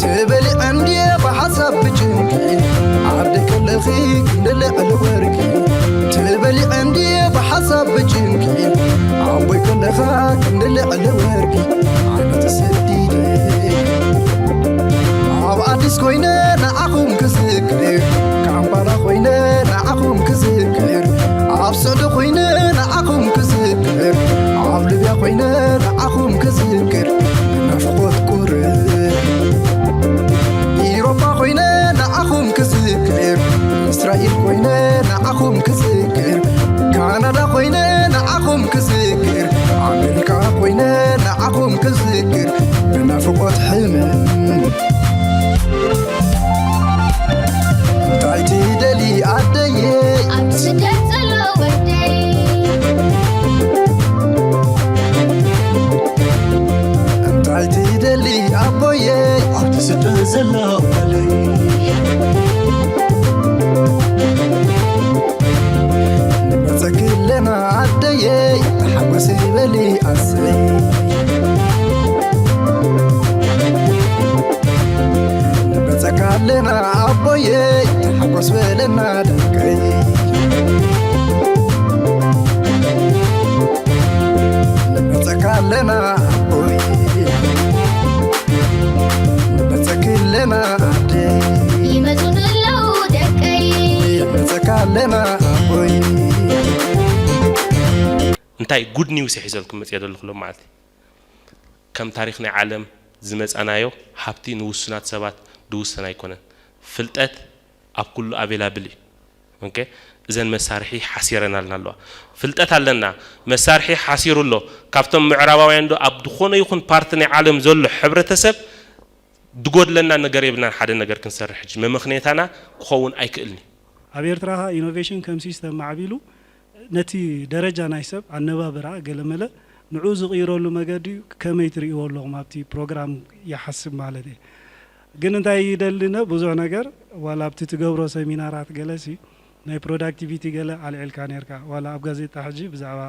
ትበሊዐ እንድየ ብሓሳብ ብጭንቂ፣ ዓደይ ከለኺ ክንዲ ልዕሊ ወርቂ። ትበሊዐ እንድየ ብሓሳብ ብጭንቂ፣ ዓቦይ ከለኻ ክንዲ ልዕሊ ወርቂ። ዓመት ሰዲደ ኣብ ኣዲስ ኮይነ ንዓኹም ክዝክር፣ ካምፓላ ኮይነ ንዓኹም ክዝክር፣ ኣብ ሱዕዲ ኮይነ ንዓኹም ክዝክር፣ ኣብ ሊብያ ኮይነ ንዓኹም ክዝክር፣ ብናፍቆት ቁርብ። ኢሮፓ ኮይነ ንዓኹም ክዝክር፣ እስራኤል ኮይነ ንዓኹም ክዝክር፣ ካናዳ ኮይነ ንዓኹም ክዝክር፣ ኣሜሪካ ኮይነ ንዓኹም ክዝክር፣ ብናፍቆት ሕምም። እንታይ ትደሊ ኣደየይ? ኣብ ስደት ዘሎ ወደይ። እንታይ ትደሊ ኣቦየይ? ኣብቲ ስደት ዘሎ ጓለይ። ንመጸኪ ኣለና ኣደየይ፣ ተሓጎሲ በሊ ኣሰይ። ንመጸካ ኣለና ኣቦየይ፣ ተሓጎስ በለና ደቀይ። ንመጸካ ኣለና ኣቦይ፣ ንመጸኪ ኣለና ኣደይ። ይመጹ ኣለዉ ደቀይ። ንመጸካ ኣለና ኣቦይ። እንታይ ጉድ ኒውስ ሒዘልኩም መጽየ ዘለኹ ሎም መዓልቲ? ከም ታሪኽ ናይ ዓለም ዝመጻናዮ ሃብቲ ንውሱናት ሰባት ዝውሰን ኣይኮነን። ፍልጠት ኣብ ኩሉ ኣቬላብል እዩ። ኦኬ፣ እዘን መሳርሒ ሓሲረናልና ኣለዋ። ፍልጠት ኣለና፣ መሳርሒ ሓሲሩ ኣሎ። ካብቶም ምዕራባውያን ዶ ኣብ ዝኾነ ይኹን ፓርቲ ናይ ዓለም ዘሎ ሕብረተሰብ ድጎድለና ነገር የብልናን። ሓደ ነገር ክንሰርሕ ሕጂ መመኽነይታና ክኸውን ኣይክእልን እዩ። ኣብ ኤርትራ ኢኖቬሽን ከም ሲስተም ማዕቢሉ ነቲ ደረጃ ናይ ሰብ ኣነባብራ ገለመለ ንዑ ዝቕይረሉ መገዲ ከመይ ትርእይዎ ኣለኹም ኣብቲ ፕሮግራም ይሓስብ ማለት እየ። ግን እንታይ ይደሊ ነ ብዙሕ ነገር ዋላ ኣብቲ ትገብሮ ሰሚናራት ገለሲ ናይ ፕሮዳክቲቪቲ ገለ ኣልዒልካ ነርካ ዋላ ኣብ ጋዜጣ ሕጂ ብዛዕባ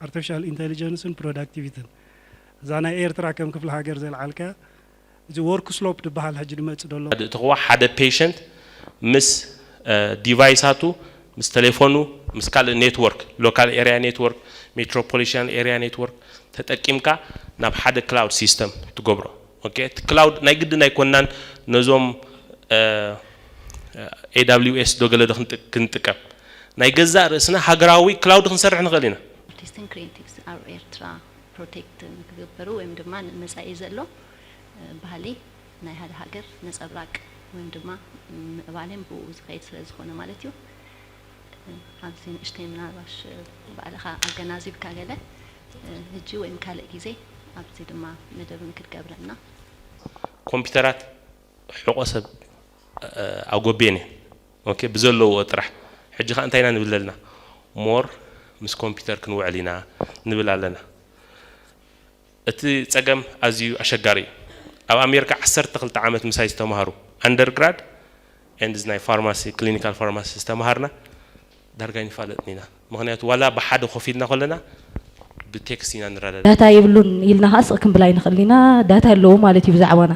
ኣርቲፊሻል ኢንቴሊጀንስን ፕሮዳክቲቪትን እዛ ናይ ኤርትራ ከም ክፍለ ሃገር ዘልዓልካ እዚ ወርክ ስሎፕ ዝበሃል ሕጂ ድመጽእ ደሎ። እቲ ክዋ ሓደ ፔሸንት ምስ ዲቫይሳቱ ምስ ቴሌፎኑ ምስ ካልእ ኔትወርክ ሎካል ኤሪያ ኔትወርክ ሜትሮፖሊታን ኤሪያ ኔትወርክ ተጠቂምካ ናብ ሓደ ክላውድ ሲስተም ትገብሮ። ኦኬ፣ እቲ ክላውድ ናይ ግድን ኣይኮናን ነዞም ኤ ደብሊው ኤስ ዶ ገለ ዶ ክንጥ- ክንጥቀም ናይ ገዛእ ርእስና ሃገራዊ ክላውድ ክንሰርሕ ንኽእል ኢና። ኣርቲስትን ክሪኤቲቭስ ኣብ ኤርትራ ፕሮቴክት ንክግበሩ ወይም ድማ ንመፃኢ ዘሎ ባህሊ ናይ ሓደ ሃገር ነፀብራቅ ወይም ድማ ምዕባሌን ብኡ ዝኸይድ ስለ ዝኾነ ማለት እዩ። ኣብዚ ንእሽተይ ምናልባሽ ባዕልኻ ኣገናዚብካ ገለ ህጂ ወይም ካልእ ግዜ ኣብዚ ድማ መደብ ንክትገብረልና። ኮምፒተራት ሕቆ ሰብ ኣጎብየን እየን። ኦኬ፣ ብዘለውኦ ጥራሕ። ሕጂ ኸኣ እንታይ ኢና ንብል ዘለና? ሞር ምስ ኮምፒተር ክንውዕል ኢና ንብል ኣለና። እቲ ጸገም ኣዝዩ ኣሸጋሪ እዩ። ኣብ ኣሜሪካ ዓሰርተ ክልተ ዓመት ምሳይ ዝተማሃሩ ኣንደርግራድ ኤንድ ናይ ፋርማሲ ክሊኒካል ፋርማሲ ዝተማሃርና ዳርጋ ኣይንፋለጥን ኢና። ምኽንያቱ ዋላ ብሓደ ኮፍ ኢልና ከለና ብቴክስት ኢና ንረዳዳእ። ዳታ የብሉን ኢልና ከኣ ስቕ ክንብል ኣይንኽእልን ኢና። ዳታ ኣለዎ ማለት እዩ ብዛዕባና።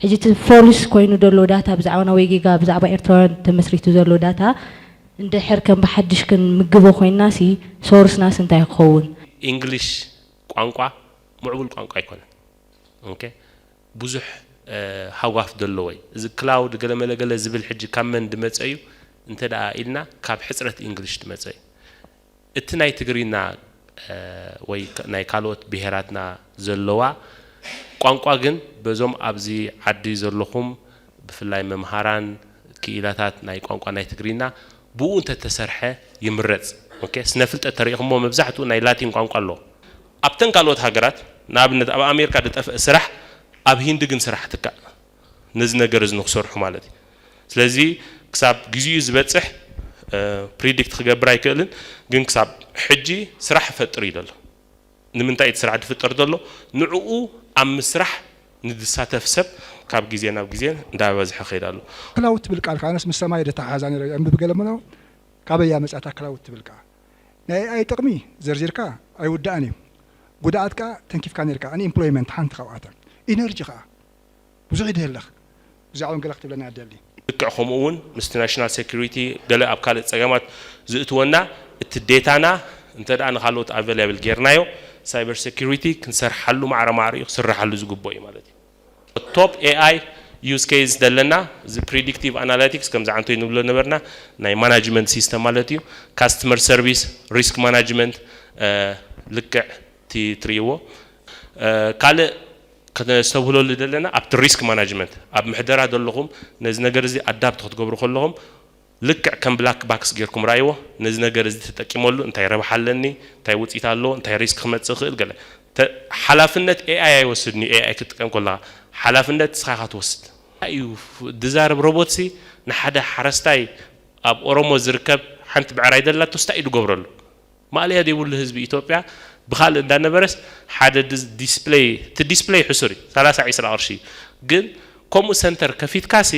ሕጂ እቲ ፎልስ ኮይኑ ዘሎ ዳታ ብዛዕባና ወይ ጌጋ ብዛዕባ ኤርትራውያን ተመስሪቱ ዘሎ ዳታ እንድሕር ከም ብሓድሽ ክንምግቦ ኮይንና ሲ ሶርስናስ እንታይ ክኸውን? ኢንግሊሽ ቋንቋ ምዕቡል ቋንቋ ኣይኮነን። ኦኬ ብዙሕ ሃጓፍ ደለዎ እዩ። እዚ ክላውድ ገለመለ ገለ ዝብል ሕጂ ካብ መን ድመጸ እዩ እንተ ደኣ ኢልና ካብ ሕጽረት ኢንግሊሽ ድመጸ እዩ። እቲ ናይ ትግርኛ ወይ ናይ ካልኦት ብሄራትና ዘለዋ ቋንቋ ግን በዞም ኣብዚ ዓዲ ዘለኹም ብፍላይ መምሃራን ክኢላታት ናይ ቋንቋ ናይ ትግርኛ ብኡ እንተተሰርሐ ይምረፅ። ኦኬ፣ ስነ ፍልጠት ተሪእኹሞ መብዛሕትኡ ናይ ላቲን ቋንቋ ኣለዎ። ኣብተን ካልኦት ሃገራት ንኣብነት ኣብ ኣሜሪካ ዝጠፍአ ስራሕ ኣብ ሂንዲ ግን ስራሕ ትካእ። ነዚ ነገር እዚ ንክሰርሑ ማለት እዩ። ስለዚ ክሳብ ግዚኡ ዝበፅሕ ፕሪዲክት ክገብር ኣይክእልን፣ ግን ክሳብ ሕጂ ስራሕ እፈጥር ኢሉ ኣሎ። ንምንታይ እቲ ስራሕ ዝፍጠር ዘሎ? ንዕኡ ኣብ ምስራሕ ንዝሳተፍ ሰብ ካብ ግዜ ናብ ግዜ እንዳበዝሐ ከይድ ኣሎ። ክላውድ ትብል ቃል ከኣነስ ምስ ሰማይ ዶ ተሓሓዛ ነይረ የንብብ ገለ ምኖ ካበይ እያ መጻእታ ክላውድ ትብል ከኣ ናይ ኤኣይ ጥቕሚ ዘርዚርካ ኣይውዳእን እዩ። ጉድኣት ከኣ ተንኪፍካ ነይርካ ኣንኢምፕሎይመንት ሓንቲ ካብኣተን ኢነርጂ ከኣ ብዙሕ ይድህለኽ እዚኣ እውን ገለ ክትብለና እደሊ። ልክዕ ከምኡ እውን ምስቲ ናሽናል ሴኩሪቲ ገለ ኣብ ካልእ ጸገማት ዝእትወና እቲ ዴታና እንተ ደኣ ንኻልኦት ኣቨይላብል ጌርናዮ ሳይበር ሴኩሪቲ ክንሰርሓሉ ማዕረ ማዕሪኡ ክስርሓሉ ዝግብኦ እዩ ማለት እዩ። ቶፕ ኤኣይ ዩዝ ኬዝ ዘለና እዚ ፕሪዲክቲቭ ኣናላቲክስ ከምዚ ዓንቶይ ንብሎ ነበርና ናይ ማናጅመንት ሲስተም ማለት እዩ። ካስተመር ሰርቪስ፣ ሪስክ ማናጅመንት፣ ልክዕ እቲ ትርእይዎ። ካልእ ከተስተብህለሉ ዘለና ኣብቲ ሪስክ ማናጅመንት ኣብ ምሕደራ ዘለኹም ነዚ ነገር እዚ ኣዳፕት ክትገብሩ ከለኹም ልክዕ ከም ብላክ ባክስ ጌርኩም ራእይዎ። ነዚ ነገር እዚ ተጠቂመሉ እንታይ ረብሓ ኣለኒ፣ እንታይ ውፅኢት ኣለዎ፣ እንታይ ሪስክ ክመፅእ ይኽእል ገለ ሓላፍነት ኤኣይ ኣይወስድን እዩ። ኤኣይ ክትጥቀም ከለኻ ሓላፍነት ንስኻ ኢኻ ትወስድ እዩ። ዝዛረብ ሮቦት ሲ ንሓደ ሓረስታይ ኣብ ኦሮሞ ዝርከብ ሓንቲ ብዕራይ ደላቶ ስታይ እዩ ዝገብረሉ። ማእለያ ዘይብሉ ህዝቢ ኢትዮጵያ ብኻልእ እንዳነበረስ ሓደ ዲስፕለይ እቲ ዲስፕለይ ሕሱር እዩ ሰላሳ ዒስራ ቅርሺ እዩ። ግን ከምኡ ሰንተር ከፊትካሲ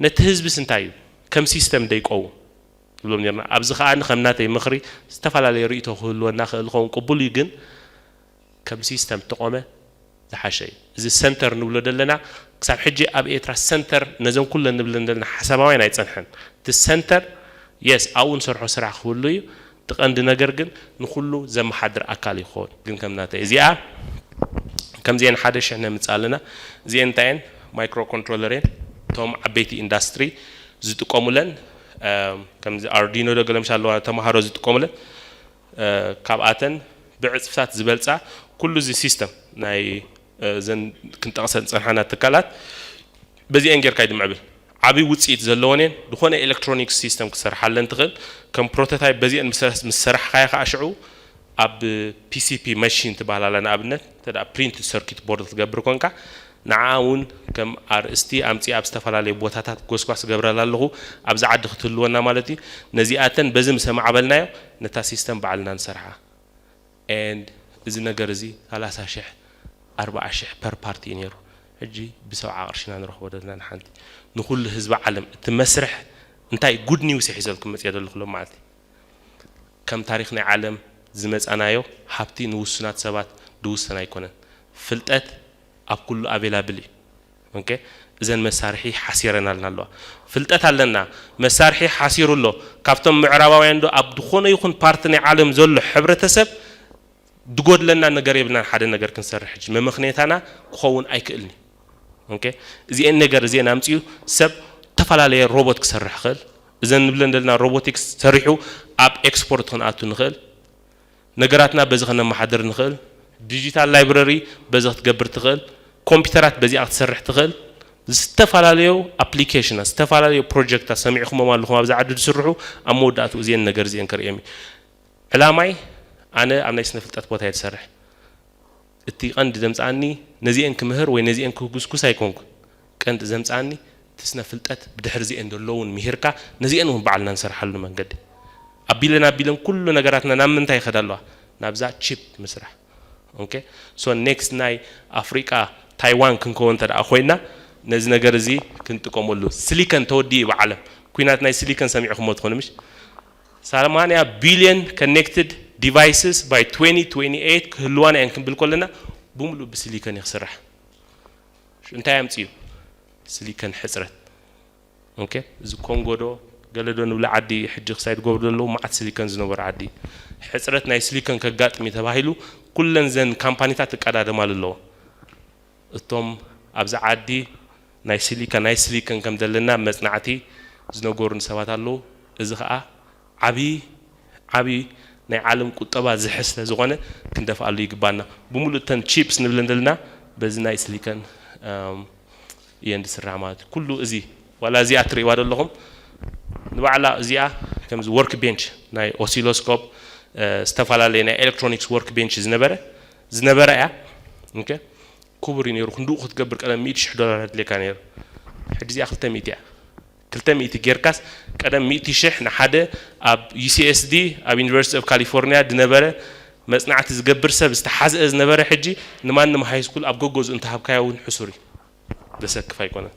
ነቲ ህዝብስ እንታይ እዩ ከም ሲስተም ደይቀውም ንብሎም ነርና። ኣብዚ ከዓ ከም ናተይ ምኽሪ ዝተፈላለየ ርእይቶ ክህልወና ክእል ኸውን ቅቡል እዩ። ግን ከም ሲስተም ተቆመ ዝሓሸ እዩ። እዚ ሰንተር ንብሎ ዘለና ክሳብ ሕጂ ኣብ ኤርትራ ሰንተር ነዘን ኩለን ንብለን ዘለና ሓሳባውያን ኣይጸንሐን። እቲ ሰንተር የስ ኣብኡ ንሰርሖ ስራሕ ክህሉ እዩ። እቲ ቀንዲ ነገር ግን ንኩሉ ዘመሓድር ኣካል ይኸውን። ግን ከም ናተይ እዚኣ ከምዚአን ሓደ ሽሕ ነምፅእ ኣለና። እዚአን እንታይ እየን? ማይክሮ ኮንትሮለር እየን። እቶም ዓበይቲ ኢንዳስትሪ ዝጥቀሙለን ከምዚ ኣርዲኖ ዶ ገለምሽ ኣለዋ ተምሃሮ ዝጥቀሙለን ካብኣተን ብዕፅፍታት ዝበልፃ ኩሉ እዚ ሲስተም ናይ ዘን ክንጠቕሰን ዝፀንሓና ትካላት በዚአን ጌርካ እዩ ዝምዕብል። ዓብዪ ውፅኢት ዘለወን እየን። ዝኾነ ኤሌክትሮኒክስ ሲስተም ክትሰርሓለን ትኽእል። ከም ፕሮቶታይፕ በዚአን ምስ ሰራሕካዮ ከዓ ሽዑ ኣብ ፒሲፒ መሽን ትበሃል ኣላ ንኣብነት እንተ ፕሪንት ሰርኪት ቦርድ ክትገብር ኮንካ ንዓ እውን ከም ኣርእስቲ ኣምፅእ ኣብ ዝተፈላለዩ ቦታታት ጎስጓስ ገብረላ ኣለኹ ኣብዚ ዓዲ ክትህልወና ማለት እዩ። ነዚኣተን በዚ ምስ ኣማዕበልናዮ ነታ ሲስተም ባዕልና ንሰርሓ። And እዚ ነገር እዚ ሰላሳ ሽሕ ኣርባዓ ሽሕ ፐር ፓርቲ እዩ ነይሩ። ሕጂ ብሰብዓ ቅርሺ ኢና ንረኽቦ ዘለና ንሓንቲ። ንኹሉ ህዝቢ ዓለም እቲ መስርሕ እንታይ ጉድ ኒውስ እየ ሒዘልኩም መፅየ ዘለኹ ሎም መዓልቲ። ከም ታሪኽ ናይ ዓለም ዝመፃናዮ ሃብቲ ንውሱናት ሰባት ዝውሰን ኣይኮነን። ፍልጠት ኣብ ኩሉ ኣቬላብል እዩ። ኦኬ፣ እዘን መሳርሒ ሓሲረናልና ኣለዋ። ፍልጠት ኣለና፣ መሳርሒ ሓሲሩ ኣሎ። ካብቶም ምዕራባውያን ዶ ኣብ ዝኾነ ይኹን ፓርቲ ናይ ዓለም ዘሎ ሕብረተሰብ ዝጎድለና ነገር የብልናን። ሓደ ነገር ክንሰርሕ ሕጂ መመኽነይታና ክኸውን ኣይክእልን እዩ። ኦኬ፣ እዚአን ነገር እዚአን ኣምፅኡ ሰብ ዝተፈላለየ ሮቦት ክሰርሕ ይኽእል። እዘን ንብለን ዘለና ሮቦቲክስ ሰሪሑ ኣብ ኤክስፖርት ክንኣቱ ንኽእል። ነገራትና በዚ ከነመሓድር ንኽእል። ዲጂታል ላይብረሪ በዚ ክትገብር ትኽእል። ኮምፒውተራት በዚኣ ክትሰርሕ ትኽእል። ዝተፈላለዩ ኣፕሊኬሽናት ዝተፈላለዩ ፕሮጀክታት ሰሚዕኹሞም ኣለኹም ኣብዚ ዓዲ ዝስርሑ ኣብ መወዳእትኡ እዚአን ነገር እዚአን ከርእዮም እዩ። ዕላማይ ኣነ ኣብ ናይ ስነ ፍልጠት ቦታ እየ ዝሰርሕ። እቲ ቀንዲ ዘምፅኣኒ ነዚአን ክምህር ወይ ነዚአን ክጉስጉስ ኣይኮንኩን። ቀንዲ ዘምፅኣኒ እቲ ስነ ፍልጠት ብድሕሪ እዚአን ዘለውን ምሂርካ ነዚአን እውን ባዕልና ንሰርሓሉ መንገዲ ኣቢለን ኣቢለን ኩሉ ነገራትና ናብ ምንታይ ይኸዳ ኣለዋ? ናብዛ ቺፕ ምስራሕ። ኦኬ፣ ሶ ኔክስት ናይ ኣፍሪቃ ታይዋን ክንከውን እንተ ደኣ ኮይና ነዚ ነገር እዚ ክንጥቀመሉ። ሲሊከን ተወዲኡ ብዓለም ኩናት ናይ ሲሊከን ሰሚዕኹሞ ትኾኑ ምሽ? ሰማንያ ቢልዮን ኮኔክትድ ዲቫይስስ ባይ ትዌንቲ ትዌንቲ ኤይት ክህልዋና እየን ክንብል ከለና ብምሉእ ብሲሊከን እዩ ክስራሕ። እንታይ ኣምፅኡ? ሲሊከን ሕፅረት። ኦኬ፣ እዚ ኮንጎ ዶ ገለ ዶ ንብሎ ዓዲ ሕጂ ክሳይ ዝገብሩ ዘለዉ መዓት ሲሊከን ዝነበሩ ዓዲ እዩ። ሕፅረት ናይ ሲሊከን ከጋጥም እዩ ተባሂሉ ኩለን ዘን ካምፓኒታት ይቀዳደማሉ ኣለዎ። እቶም ኣብዚ ዓዲ ናይ ሲሊካ ናይ ሲሊከን ከም ዘለና መፅናዕቲ ዝነገሩኒ ሰባት ኣለዉ። እዚ ከዓ ዓብዪ ዓብዪ ናይ ዓለም ቁጠባ ዝሕዝ ስለ ዝኾነ ክንደፍኣሉ ይግባና። ብምሉእ እተን ቺፕስ ንብለን ዘለና በዚ ናይ ሲሊከን እየን ዝስራሕ ማለት እዩ። ኩሉ እዚ ዋላ እዚኣ ትርእይዋ ዘለኹም ንባዕላ እዚኣ ከምዚ ወርክ ቤንች ናይ ኦሲሎስኮፕ ዝተፈላለየ ናይ ኤሌክትሮኒክስ ወርክ ቤንች ዝነበረ ዝነበረ እያ። ኦኬ፣ ክቡር እዩ ነይሩ። ክንድኡ ክትገብር ቀደም ሚእቲ ሽሕ ዶላር ኣድልየካ ነይሩ። ሕጂ እዚኣ ክልተ ሚእቲ እያ። ክልተ ሚእቲ ጌርካስ ቀደም ሚእቲ ሽሕ ንሓደ ኣብ ዩሲኤስዲ ኣብ ዩኒቨርሲቲ ኦፍ ካሊፎርኒያ ዝነበረ መፅናዕቲ ዝገብር ሰብ ዝተሓዝአ ዝነበረ ሕጂ ንማንም ሃይስኩል ኣብ ገገዝኡ እንተሃብካዮ እውን ሕሱር እዩ። ዘሰክፍ ኣይኮነን።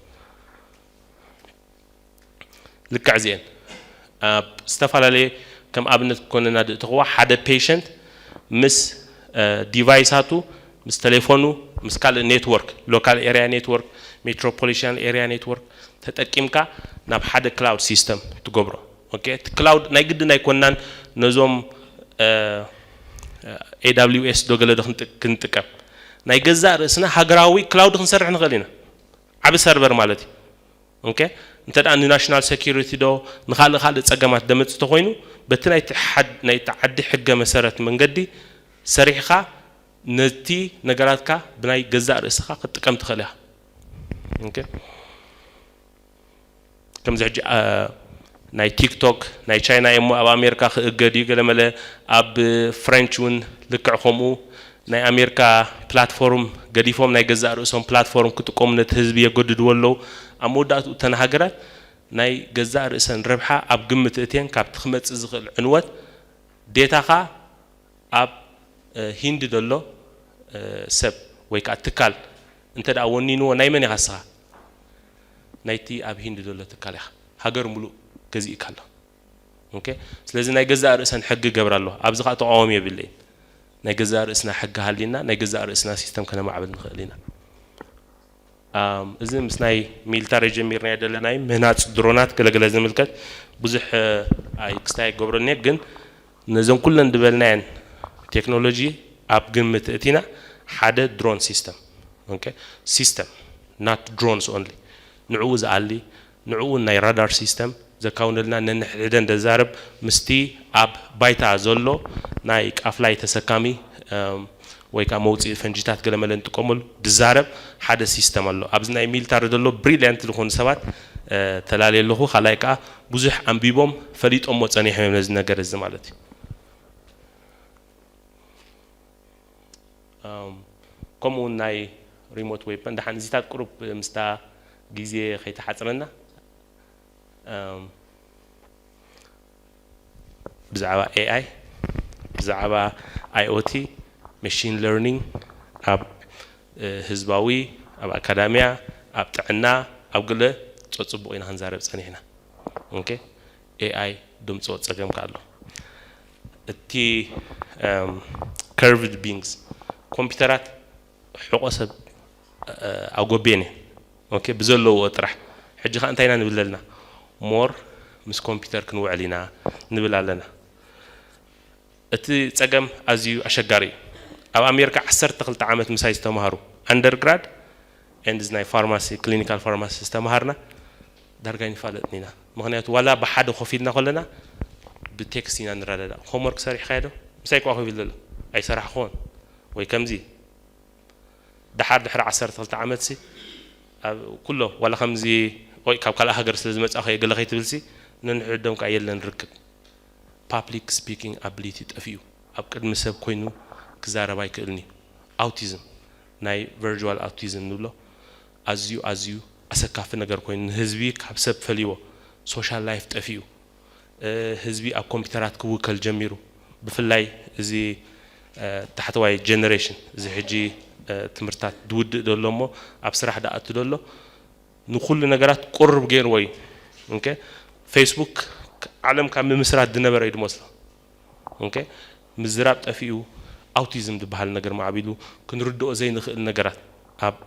ልክዕ እዚአን ኣብ ዝተፈላለየ ከም ኣብነት ክኮነና ድእተኽዋ ሓደ ፔሸንት ምስ ዲቫይሳቱ ምስ ቴሌፎኑ ምስ ካልእ ኔትወርክ ሎካል ኤሪያ ኔትወርክ Metropolitan Area Network ተጠቂምካ ናብ ሓደ ክላውድ ሲስተም ትገብሮ። ኦኬ፣ እቲ ክላውድ ናይ ግድን ኣይኮናን ነዞም ኤ ደብሊው ኤስ ዶ ገለ ዶ ክንጥ- ክንጥቀም፣ ናይ ገዛእ ርእስና ሃገራዊ ክላውድ ክንሰርሕ ንኽእል ኢና። ዓቢ ሰርቨር ማለት እዩ። ኦኬ፣ እንተ ደኣ ንናሽናል ሴኩሪቲ ዶ ንኻልእ ካልእ ጸገማት ደመጽእ ተኾይኑ፣ በቲ ናይቲ ሓድ- ናይቲ ዓዲ ሕገ መሰረት መንገዲ ሰሪሕኻ ነቲ ነገራትካ ብናይ ገዛእ ርእስኻ ክትጥቀም ትኽእል ኢኻ። ኦኬ፣ ከምዚ ሕጂ አ፣ ናይ ቲክቶክ ናይ ቻይና እሞ ኣብ ኣሜሪካ ክእገድ እዩ፣ ገለመለ ኣብ ፍሬንች እውን ልክዕ ከምኡ። ናይ ኣሜሪካ ፕላትፎርም ገዲፎም ናይ ገዛእ ርእሶም ፕላትፎርም ክጥቀሙ ነቲ ህዝቢ የገድድዎ ኣለዉ። ኣብ መወዳእትኡ እተን ሃገራት ናይ ገዛእ ርእሰን ረብሓ ኣብ ግምት እትየን ካብቲ ክመጽእ ዝኽእል ዕንወት ዴታኻ ኣብ እ፣ ሂንድ ዘሎ እ፣ ሰብ ወይ ከዓ ትካል እንተ ደኣ ወኒንዎ ናይ መን ኢኻ ንስኻ? ናይቲ ኣብ ሂንድ ዘሎ ትካል ኢኻ። ሃገር ሙሉእ ገዚእካ ኣሎ። ኦኬ፣ ስለዚ ናይ ገዛእ ርእሰን ሕጊ ገብራ ኣሎ። ኣብዚ ከዓ ተቃዋሚ የብለይን። ናይ ገዛእ ርእስና ሕጊ ሃሊና ናይ ገዛእ ርእስና ሲስተም ከነማዕብል ንኽእል ኢና። ኣም፣ እዚ ምስ ናይ ሚሊታሪ ጀሚርናዮ ዘለና እዩ። ምህናፅ ድሮናት ገለገለ ዝምልከት ብዙሕ እ፣ ኣይ ክስታይ ኣይገብረልኒ፣ ግን ነዞም ኩለን ዝበልናየን ቴክኖሎጂ ኣብ ግምት እቲና ሓደ ድሮን ሲስተም፣ ኦኬ፣ ሲስተም not drones only፣ ንዕኡ ዝኣሊ ንዕኡ ናይ ራዳር ሲስተም ዘካውነልና ነንሕድሕደን ደዛረብ ምስቲ ኣብ ባይታ ዘሎ ናይ ቃፍላይ ተሰካሚ እም፣ ወይ ከዓ መውፅኢ ፈንጂታት ገለመለ ንጥቀመሉ ድዛረብ ሓደ ሲስተም ኣሎ። ኣብዚ ናይ ሚሊታሪ ዘሎ ብሪልያንት ዝኾኑ ሰባት እ፣ ተላልየ ኣለኹ። ካልኣይ ከዓ ብዙሕ ኣንቢቦም ፈሊጦሞ ፀኒሖም እዮም ነዚ ነገር እዚ ማለት እዩ። እም፣ ከምኡ እውን ናይ ሪሞት ዌፐን ደሓን እዚታት ቁሩብ ምስታ ግዜ ከይተሓፅረና እም፣ ብዛዕባ ኤኣይ፣ ብዛዕባ ኣይኦቲ፣ መሽን ለርኒንግ ኣብ እ፣ ህዝባዊ፣ ኣብ ኣካዳሚያ፣ ኣብ ጥዕና፣ ኣብ ገለ ጸጽቡቕ ኢና ክንዛረብ ጸኒሕና። ኦኬ፣ ኤኣይ ድምጾ ጸገም ከ ኣሎ። እቲ እም፣ ከርቭድ ቢንግስ ኮምፒውተራት ሕቆ ሰብ እ፣ ኣጎቤን እየን። ኦኬ፣ ብዘለዎ ጥራሕ። ሕጂ ከኣ እንታይ ኢና ንብል ኣለና? ሞር ምስ ኮምፒውተር ክንውዕል ኢና ንብል ኣለና። እቲ ጸገም ኣዝዩ ኣሸጋሪ እዩ። ኣብ ኣሜሪካ ዓሰርተ ክልተ ዓመት ምሳይ ዝተማሃሩ ኣንደርግራድ ኤንድ ናይ ፋርማሲ ክሊኒካል ፋርማሲ ዝተማሃርና ዳርጋ ይንፋለጥን ኢና። ምኽንያቱ ዋላ ብሓደ ኮፍ ኢልና ከለና ብቴክስት ኢና ንረዳዳእ። ሆምወርክ ሰሪሕካዮ ዶ? ምሳይ እኳ ኮፍ ኢሉ ኣሎ ኣይሰራሕኩዎን ወይ ከምዚ ደሓር ድሕሪ ዓሰርተ ክልተ ዓመት ሲ ኣብ ኩሎ ዋላ ከምዚ ኦይ ካብ ካልእ ሃገር ስለ ዝመጻ ከየ ገለ ከይትብል ሲ ነንሕዶም ከኣ የለን ርክብ። ፓብሊክ ስፒኪንግ ኣቢሊቲ ጠፊኡ ኣብ ቅድሚ ሰብ ኮይኑ ክዛረብ ኣይክእልን እዩ። ኣውቲዝም ናይ ቨርቹዋል ኣውቲዝም ንብሎ ኣዝዩ ኣዝዩ ኣሰካፊ ነገር ኮይኑ ንህዝቢ ካብ ሰብ ፈልይዎ ሶሻል ላይፍ ጠፊኡ ህዝቢ ኣብ ኮምፒውተራት ክውከል ጀሚሩ። ብፍላይ እዚ ታሕተዋይ ጀነሬሽን እዚ ሕጂ ትምህርታት ዝውድእ ዘሎ እሞ ኣብ ስራሕ ዝኣቱ ዘሎ ንኩሉ ነገራት ቁርብ ገይርዎ እዩ። ኦኬ፣ ፌስቡክ ዓለም ካብ ምምስራት ዝነበረ እዩ ዝመስሎ። ኦኬ፣ ምዝራብ ጠፊኡ ኣውቲዝም ዝበሃል ነገር ማዕቢሉ ክንርድኦ ዘይንኽእል ነገራት ኣብ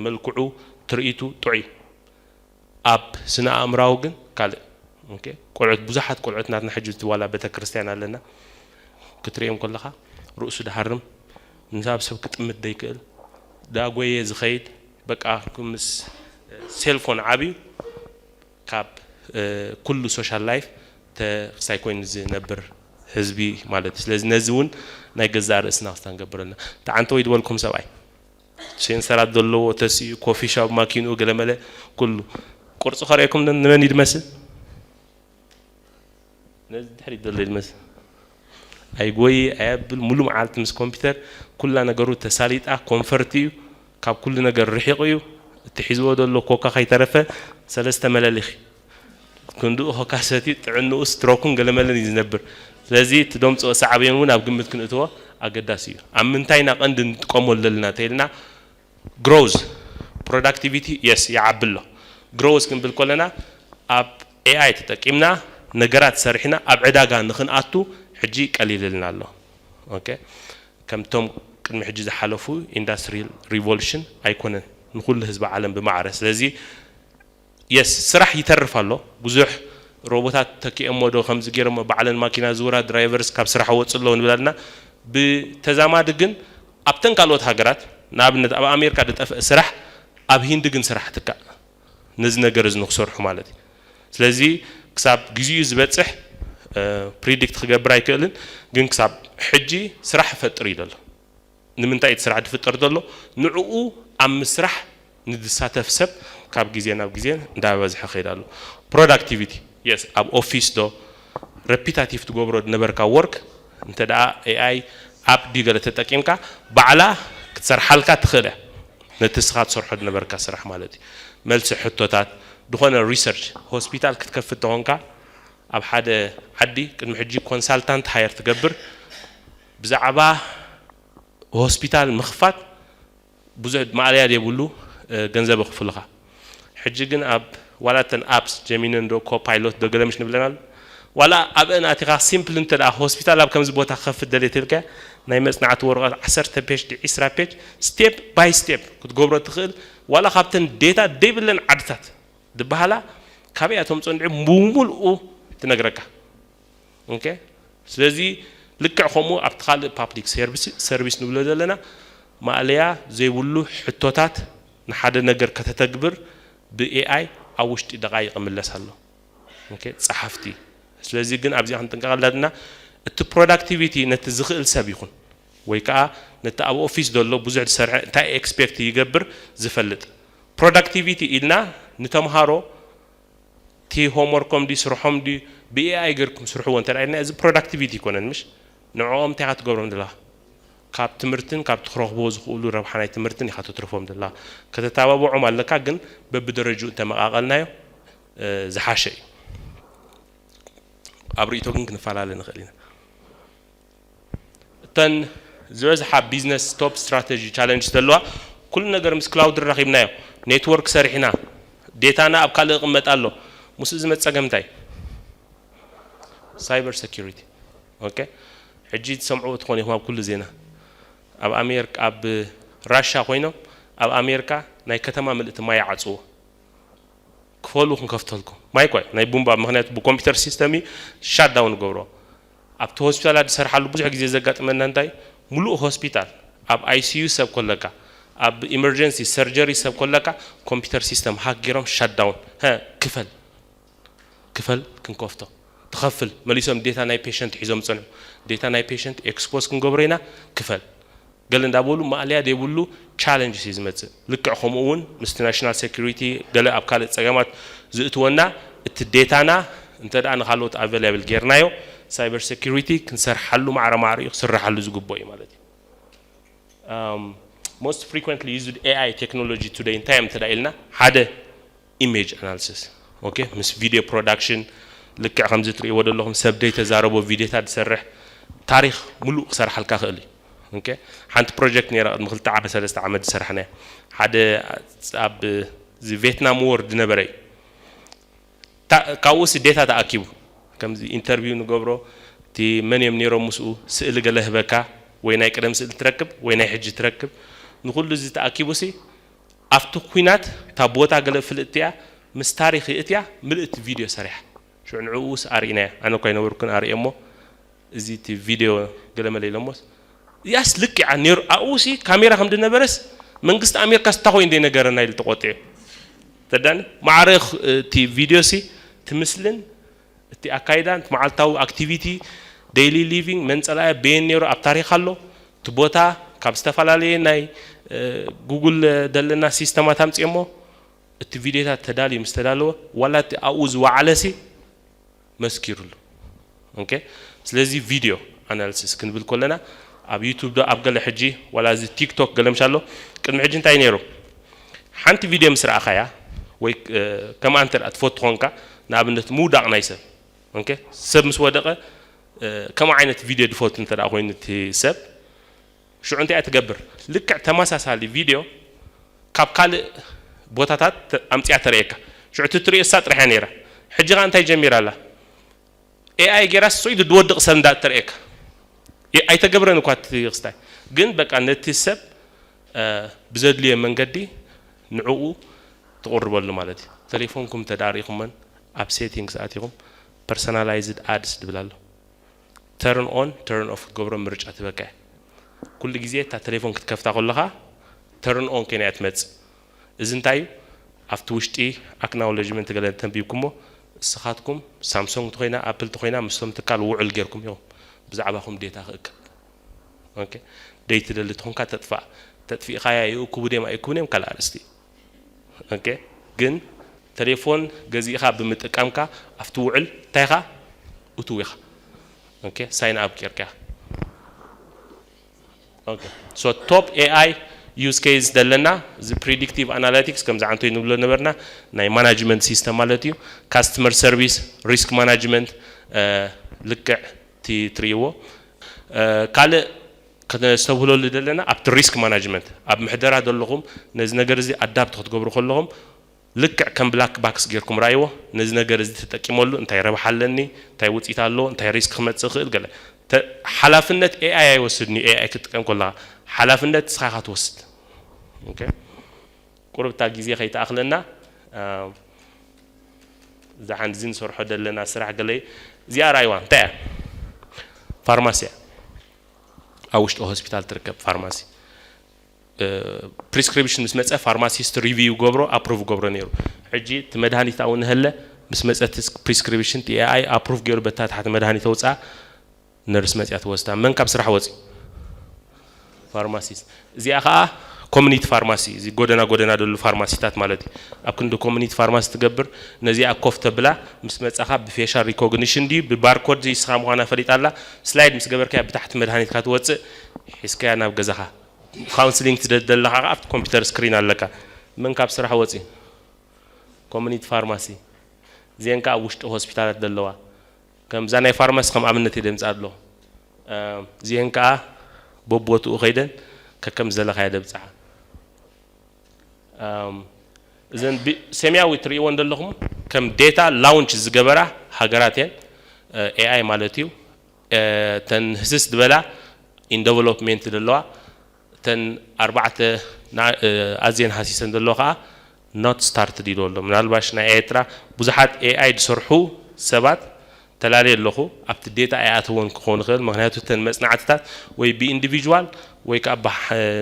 መልክዑ ትርኢቱ ጥዑይ ኣብ ስነ ኣእምራዊ ግን ካልእ። ኦኬ፣ ቆልዑት ብዙሓት ቆልዑት ናትና ሕጂ እቲ ዋላ ቤተክርስትያን ኣለና ክትሪኦም ከለኻ ርእሱ ድሃርም ንሳብ ሰብ ክጥምት ዘይክእል ዳጎየ ዝኸይድ በቃ ምስ ሴልፎን ዓብዩ ካብ ኩሉ ሶሻል ላይፍ ተክስታይ ኮይኑ ዝነብር ህዝቢ ማለት እዩ። ስለዚ ነዚ እውን ናይ ገዛእ ርእስና ክስታ ንገብር ኣለና። ተዓንተ ወይ ዝበልኩም ሰብኣይ ሴንሰራት ዘለዎ ተሲኡ ኮፊ ሻፕ ማኪንኡ ገለመለ ኩሉ ቅርፁ ከርእየኩም ንመን ይድመስል ነዚ ድሕሪት ዘሎ ይድመስል ኣይጎይ ኣየብል ሙሉ መዓልቲ ምስ ኮምፒውተር ኩላ ነገሩ ተሳሊጣ ኮንፈርት እዩ ካብ ኩሉ ነገር ርሒቑ እዩ እቲ ሒዝዎ ዘሎ ኮካ ከይተረፈ ሰለስተ መለሊኺ ክንድኡ ኮካ ሰትዩ ጥዕንኡ ስትሮክን ገለመለን እዩ ዝነብር ስለዚ እቲ ደምፅኦ ሳዕቤን እውን ኣብ ግምት ክንእትዎ ኣገዳሲ እዩ ኣብ ምንታይ ኢና ቀንዲ ንጥቀመሉ ዘለና ተይልና ግሮዝ ፕሮዳክቲቪቲ የስ ይዓቢ ኣሎ ግሮዝ ክንብል ከለና ኣብ ኤኣይ ተጠቂምና ነገራት ሰሪሕና ኣብ ዕዳጋ ንክንኣቱ ሕጂ ቀሊልልና ኣሎ ኦኬ ከምቶም ቅድሚ ሕጂ ዝሓለፉ ኢንዳስትሪል ሪቮሉሽን ኣይኮነን ንኩሉ ህዝቢ ዓለም ብማዕረ። ስለዚ የስ ስራሕ ይተርፍ ኣሎ። ብዙሕ ሮቦታት ተኪኦሞ ዶ ከምዚ ገይሮሞ ባዕለን ማኪና ዝውራ ድራይቨርስ ካብ ስራሕ ወፁ ኣለዉ ንብል ኣለና። ብተዛማዲ ግን ኣብተን ካልኦት ሃገራት ንኣብነት ኣብ ኣሜሪካ ዝጠፍአ ስራሕ ኣብ ሂንዲ ግን ስራሕ ትካእ ነዚ ነገር እዚ ንክሰርሑ ማለት እዩ። ስለዚ ክሳብ ግዜኡ ዝበፅሕ ፕሪዲክት ክገብር ኣይክእልን፣ ግን ክሳብ ሕጂ ስራሕ ይፈጥር እዩ ዘሎ። ንምንታይ እቲ ስራሕ ዝፍጠር ዘሎ? ንዕኡ ኣብ ምስራሕ ንዝሳተፍ ሰብ ካብ ግዜ ናብ ግዜ እንዳበዝሐ ከይድ ኣሎ። ፕሮዳክቲቪቲ የስ ኣብ ኦፊስ ዶ ረፒታቲቭ ትገብሮ ዝነበርካ ወርክ እንተ ደኣ ኤኣይ ኣፕ ድዩ ገለ ተጠቂምካ ባዕላ ክትሰርሓልካ ትኽእል እያ። ነቲ እስኻ ትሰርሖ ዝነበርካ ስራሕ ማለት እዩ። መልሲ ሕቶታት ዝኾነ ሪሰርች ሆስፒታል ክትከፍት ተኾንካ ኣብ ሓደ ዓዲ ቅድሚ ሕጂ ኮንሳልታንት ሃየር ትገብር ብዛዕባ ሆስፒታል ምኽፋት ብዙሕ ማእለያ ዘይብሉ ገንዘብ የኽፍሉኻ። ሕጂ ግን ኣብ ዋላ እተን ኣፕስ ጀሚነን ዶ ኮፓይሎት ዶ ገለምሽ ንብለን ኣሎ ዋላ ኣብአን ኣቲኻ ሲምፕል እንተ ደኣ ሆስፒታል ኣብ ከምዚ ቦታ ክኸፍት ደልየ ተልካ ናይ መጽናዕቲ ወረቐት ዓሰርተ ፔጅ ዲ ዒስራ ፔጅ ስቴፕ ባይ ስቴፕ ክትገብሮ ትኽእል ዋላ ካብተን ዴታ ደይብለን ዓድታት ዝበሃላ ካበይ እያ ተምፅኦ እንድዒ ብምሉኡ ትነግረካ። ኦኬ ስለዚ ልክዕ ከምኡ ኣብቲ ካልእ ፓብሊክ ሰርቪስ ንብሎ ዘለና ማእለያ ዘይብሉ ሕቶታት ንሓደ ነገር ከተተግብር ብኤኣይ ኣብ ውሽጢ ደቃይቕ ይምለስ ኣሎ። ኦኬ ጸሓፍቲ ስለዚ ግን ኣብዚኣ ክንጥንቀቐላ ድና እቲ ፕሮዳክቲቪቲ ነቲ ዝኽእል ሰብ ይኹን ወይ ከዓ ነቲ ኣብ ኦፊስ ዘሎ ብዙሕ ዝሰርሐ እንታይ ኤክስፔክት ይገብር ዝፈልጥ ፕሮዳክቲቪቲ ኢልና ንተምሃሮ እቲ ሆምወርኮም ድዩ ስርሖም ድዩ ብኤኣይ ገርኩም ስርሕዎ እንተ ኢልና እዚ ፕሮዳክቲቪቲ ይኮነን ምሽ ንዕኦም እንታይ ኢኻ ትገብሮም ዘለኻ ካብ ትምህርትን ካብ ትረኽቦ ዝኽእሉ ረብሓ ናይ ትምህርትን ኢኻ ተትርፎም ዘለኻ ከተተባብዖም ኣለካ ግን በብደረጅኡ እንተመቓቐልናዮ ዝሓሸ እዩ ኣብ ርእቶ ግን ክንፈላለ ንኽእል ኢና እተን ዝበዝሓ ቢዝነስ ቶፕ ስትራተጂ ቻለንጅ ዘለዋ ኩሉ ነገር ምስ ክላውድ ረኺብናዮ ኔትወርክ ሰሪሕና ዴታና ኣብ ካልእ ይቕመጥ ኣሎ ምስኡ ዝመፀ ጸገም እንታይ ሳይበር ሴኩሪቲ ኦኬ ሕጂ ትሰምዕዎ ትኾኑ ኢኹም ኣብ ኩሉ ዜና ኣብ ኣሜሪካ ኣብ ራሻ ኮይኖም ኣብ ኣሜሪካ ናይ ከተማ ምልእቲ ማይ ይዓፅዎ ክፈሉ ክንከፍተልኩም ማይ ኳ ናይ ቡምባ ምክንያቱ ብኮምፒውተር ሲስተም እዩ ሻዳውን ገብሮ ኣብቲ ሆስፒታላት ዝሰርሓሉ ብዙሕ ግዜ ዘጋጥመና እንታይ ሙሉእ ሆስፒታል ኣብ ኣይሲዩ ሰብ ኮለካ ኣብ ኢመርጀንሲ ሰርጀሪ ሰብ ኮለካ ኮምፒውተር ሲስተም ሃክ ገይሮም ሻዳውን ክፈል ክፈል ክንከፍቶ ትኸፍል መሊሶም ዴታ ናይ ፔሸንት ሒዞም ጸንሑ ዴታ ናይ ፔሸንት ኤክስፖዝ ክንገብሮ ኢና ክፈል ገለ እንዳበሉ ማእለያ ዘይብሉ ቻለንጅስ እዩ ዝመፅእ ልክዕ ከምኡ እውን ምስቲ ናሽናል ሴኩሪቲ ገለ ኣብ ካልእ ፀገማት ዝእትወና እቲ ዴታና እንተ ደኣ ንካልኦት ኣቨላብል ጌርናዮ ሳይበር ሴኩሪቲ ክንሰርሓሉ ማዕረ ማዕረ እዩ ክስርሓሉ ዝግብኦ እዩ ማለት እዩ most frequently used AI technology today እንታይ እዮም እንተ ኢልና ሓደ ኢሜጅ ኣናሊሲስ ኦኬ ምስ ቪድዮ ፕሮዳክሽን ልክዕ ከምዚ ትርእይዎ ዘለኹም ሰብ ደይ ተዛረቦ ቪድዮታት ዝሰርሕ ታሪክ ሙሉእ ክሰርሓልካ ክእል እዩ ኦኬ ሓንቲ ፕሮጀክት ነራ ቅድሚ ክልተ ዓመት ሰለስተ ዓመት ዝሰርሐናያ ሓደ ኣብ ዚ ቬትናም ዎር ዝነበረ እዩ ካብኡ ሲ ዴታ ተኣኪቡ ከምዚ ኢንተርቪው ንገብሮ እቲ መን እዮም ነይሮም ምስኡ ስእሊ ገለ ህበካ ወይ ናይ ቅደም ስእሊ ትረክብ ወይ ናይ ሕጂ ትረክብ ንኩሉ እዚ ተኣኪቡ ሲ ኣብቲ ኩናት እታ ቦታ ገለ ፍልጥቲ እያ ምስ ታሪክ እትያ ምልእቲ ቪድዮ ሰሪሓ ሽዑ ንዕኡ ሲ ኣርኢናያ ኣነ እኳ ይነበርኩን ኣርኤ እሞ እዚ እቲ ቪድዮ ገለ መለ ኢሎሞስ ያስ ልክዓ ነይሩ ኣብኡ ሲ ካሜራ ከም ዝነበረስ መንግስቲ ኣሜሪካ ስታ ኮይኑ ዘይነገረና ኢሉ ተቆጢዑ ተዳኒ ማዕረ እቲ ቪድዮ ሲ ትምስልን እቲ ኣካይዳን እቲ መዓልታዊ ኣክቲቪቲ ዴይሊ ሊቪንግ መንፀላያ በየን ነይሩ ኣብ ታሪክ ኣሎ እቲ ቦታ ካብ ዝተፈላለየ ናይ ጉግል ዘለና ሲስተማት ኣምፅኦሞ እቲ ቪድዮታት ተዳልዩ ምስ ተዳለወ ዋላ እቲ ኣብኡ ዝወዓለ ሲ መስኪሩሉ ኦኬ ስለዚ ቪድዮ ኣናሊሲስ ክንብል ከለና ኣብ ዩቱብ ዶ ኣብ ገለ ሕጂ ዋላ እዚ ቲክቶክ ገለ ምሻ ኣሎ ቅድሚ ሕጂ እንታይ ነይሩ ሓንቲ ቪድዮ ምስ ረኣኻያ ወይ ከምኣ እንተ ትፈቱ ኾንካ ንኣብነት ምውዳቕ ናይ ሰብ ኦኬ ሰብ ምስ ወደቐ ከምኡ ዓይነት ቪድዮ ድፈቱ እንተ ኮይኑ እቲ ሰብ ሽዑ እንታይ እያ ትገብር ልክዕ ተመሳሳሊ ቪድዮ ካብ ካልእ ቦታታት ኣምፅያ ተርእየካ ሽዑ እቲ ትርእዮ እሳ ጥራሕ እያ ነይራ ሕጂ ኸዓ እንታይ ጀሚራ ኣላ ኤኣይ ጌራ ስሶይ ድወድቕ ሰብ እንዳ ተርእየካ ኣይተገብረን እኳ እቲ ክስታይ ግን በቃ ነቲ ሰብ ብዘድልዮ መንገዲ ንዕኡ ትቕርበሉ ማለት እዩ። ቴሌፎንኩም ተዳሪኹመን ኣብ ሴቲንግስ ኣቲኹም personalized ads ድብል ኣሎ። ተርን ኦን ተርን ኦፍ ክትገብሮ ምርጫ ትበካ እያ። ኩሉ ግዜ እታ ቴሌፎን ክትከፍታ ከለኻ ተርን ኦን ኮይና እያ ትመጽእ። እዚ እንታይ እዩ? ኣብቲ ውሽጢ ኣክናውለጅመንት ገለ ተንቢብኩሞ እስኻትኩም ሳምሶንግ ተኾይና ኣፕል ተኾይና ምስቶም ትካል ውዕል ጌርኩም ኢኹም ብዛዕባኹም ዴታ ክእክብ። ኦኬ፣ ደይ ትደሊ ተኾንካ ተጥፋእ። ተጥፊእኻያ ይእክቡ ድዮም ኣይእክቡን እዮም ካልእ ኣርእስቲ እዩ። ኦኬ፣ ግን ቴሌፎን ገዚእኻ ብምጥቃምካ ኣብቲ ውዕል እንታይ ኢኻ? እትው ኢኻ። ኦኬ፣ ሳይን ኣፕ ጌርካ ኢኻ። ኦኬ፣ so top ኤኣይ use case ዘለና እዚ ፕሪዲክቲቭ ኣናላቲክስ ከምዚ ዓንቶይ ንብሎ ነበርና፣ ናይ ማናጅመንት ሲስተም ማለት እዩ። ካስተመር ሰርቪስ፣ ሪስክ ማናጅመንት፣ ልክዕ እቲ ትርእይዎ። ካልእ ክነስተብህለሉ ዘለና ኣብቲ ሪስክ ማናጅመንት ኣብ ምሕደራ ዘለኹም ነዚ ነገር እዚ ኣዳፕት ክትገብሩ ከለኹም ልክዕ ከም ብላክ ባክስ ጌርኩም ራእይዎ። ነዚ ነገር እዚ ተጠቂመሉ፣ እንታይ ረብሓ ኣለኒ፣ እንታይ ውፅኢት ኣለዎ፣ እንታይ ሪስክ ክመፅእ ይኽእል፣ ገለ ተ- ሓላፍነት ኤኣይ ኣይወስድን እዩ። ኤኣይ ክትጥቀም ከለኻ ሓላፍነት ንስኻ ኢኻ ትወስድ። ኦኬ፣ ቁርብታ ግዜ ከይተኣኽለና፣ አ፣ እዛ ሓንዚ ንሰርሖ ዘለና ስራሕ ገለ እዚኣ ራእይዋ እንታይ እያ? ፋርማሲ እያ። ኣብ ውሽጢ ሆስፒታል ትርከብ ፋርማሲ። ፕሪስክሪፕሽን ምስ መፀ ፋርማሲስት ሪቪው ገብሮ ኣፕሩቭ ገብሮ ነይሩ። ሕጂ እቲ መድሃኒት ኣብኡ ንሀለ ምስ መፀ እቲ ፕሪስክሪፕሽን እቲ ኤኣይ ኣፕሩቭ ገይሩ በታ ታሕቲ መድሃኒት ኣውፅኣ። ነርስ መፅያ ትወስዳ። መን ካብ ስራሕ ወፂ? ፋርማሲስት። እዚኣ ከዓ ኮሚኒቲ ፋርማሲ፣ እዚ ጎደና ጎደና ደሉ ፋርማሲታት ማለት እዩ። ኣብ ክንዲ ኮሚኒቲ ፋርማሲ ትገብር፣ ነዚኣ ኮፍ ተብላ ምስ መፃኻ ብፌሻል ሪኮግኒሽን ድዩ ብባርኮድ ድዩ ንስኻ ምዃና ፈሊጣ ኣላ። ስላይድ ምስ ገበርካያ ብታሕቲ መድሃኒትካ ትወፅእ፣ ሒዝካያ ናብ ገዛኻ። ካውንስሊንግ ትደሊ ዘለኻ ከዓ ኣብቲ ኮምፒውተር ስክሪን ኣለካ። መን ካብ ስራሕ ወፂ? ኮሚኒቲ ፋርማሲ። እዚአን ከዓ ኣብ ውሽጢ ሆስፒታላት ዘለዋ። ከምዛ ናይ ፋርማሲ ከም ኣብነት እየ ደምፅኣ ኣለኹ። እዚአን ከዓ በቦትኡ ከይደን ከከም ዝደለኻዮ ደብፅሓ። እዘን ሰማያዊ ትርእይወን ዘለኹም ከም ዴታ ላውንች ዝገበራ ሃገራት እየን። ኤኣይ ማለት እዩ። እተን ህስስ ዝበላ ኢን ደቨሎፕሜንት ዘለዋ፣ እተን ኣርባዕተ ኣዝየን ሃሲሰን ዘለዎ ከዓ not started ኢሉ ኣሎ። ምናልባሽ ናይ ኤርትራ ብዙሓት ኤኣይ ዝሰርሑ ሰባት ተላልየ ኣለኹ። ኣብቲ ዴታ ኣይኣተወን ክኸውን ይኽእል። ምኽንያቱ እተን መጽናዕትታት ወይ ብኢንዲቪጁዋል ወይ ከዓ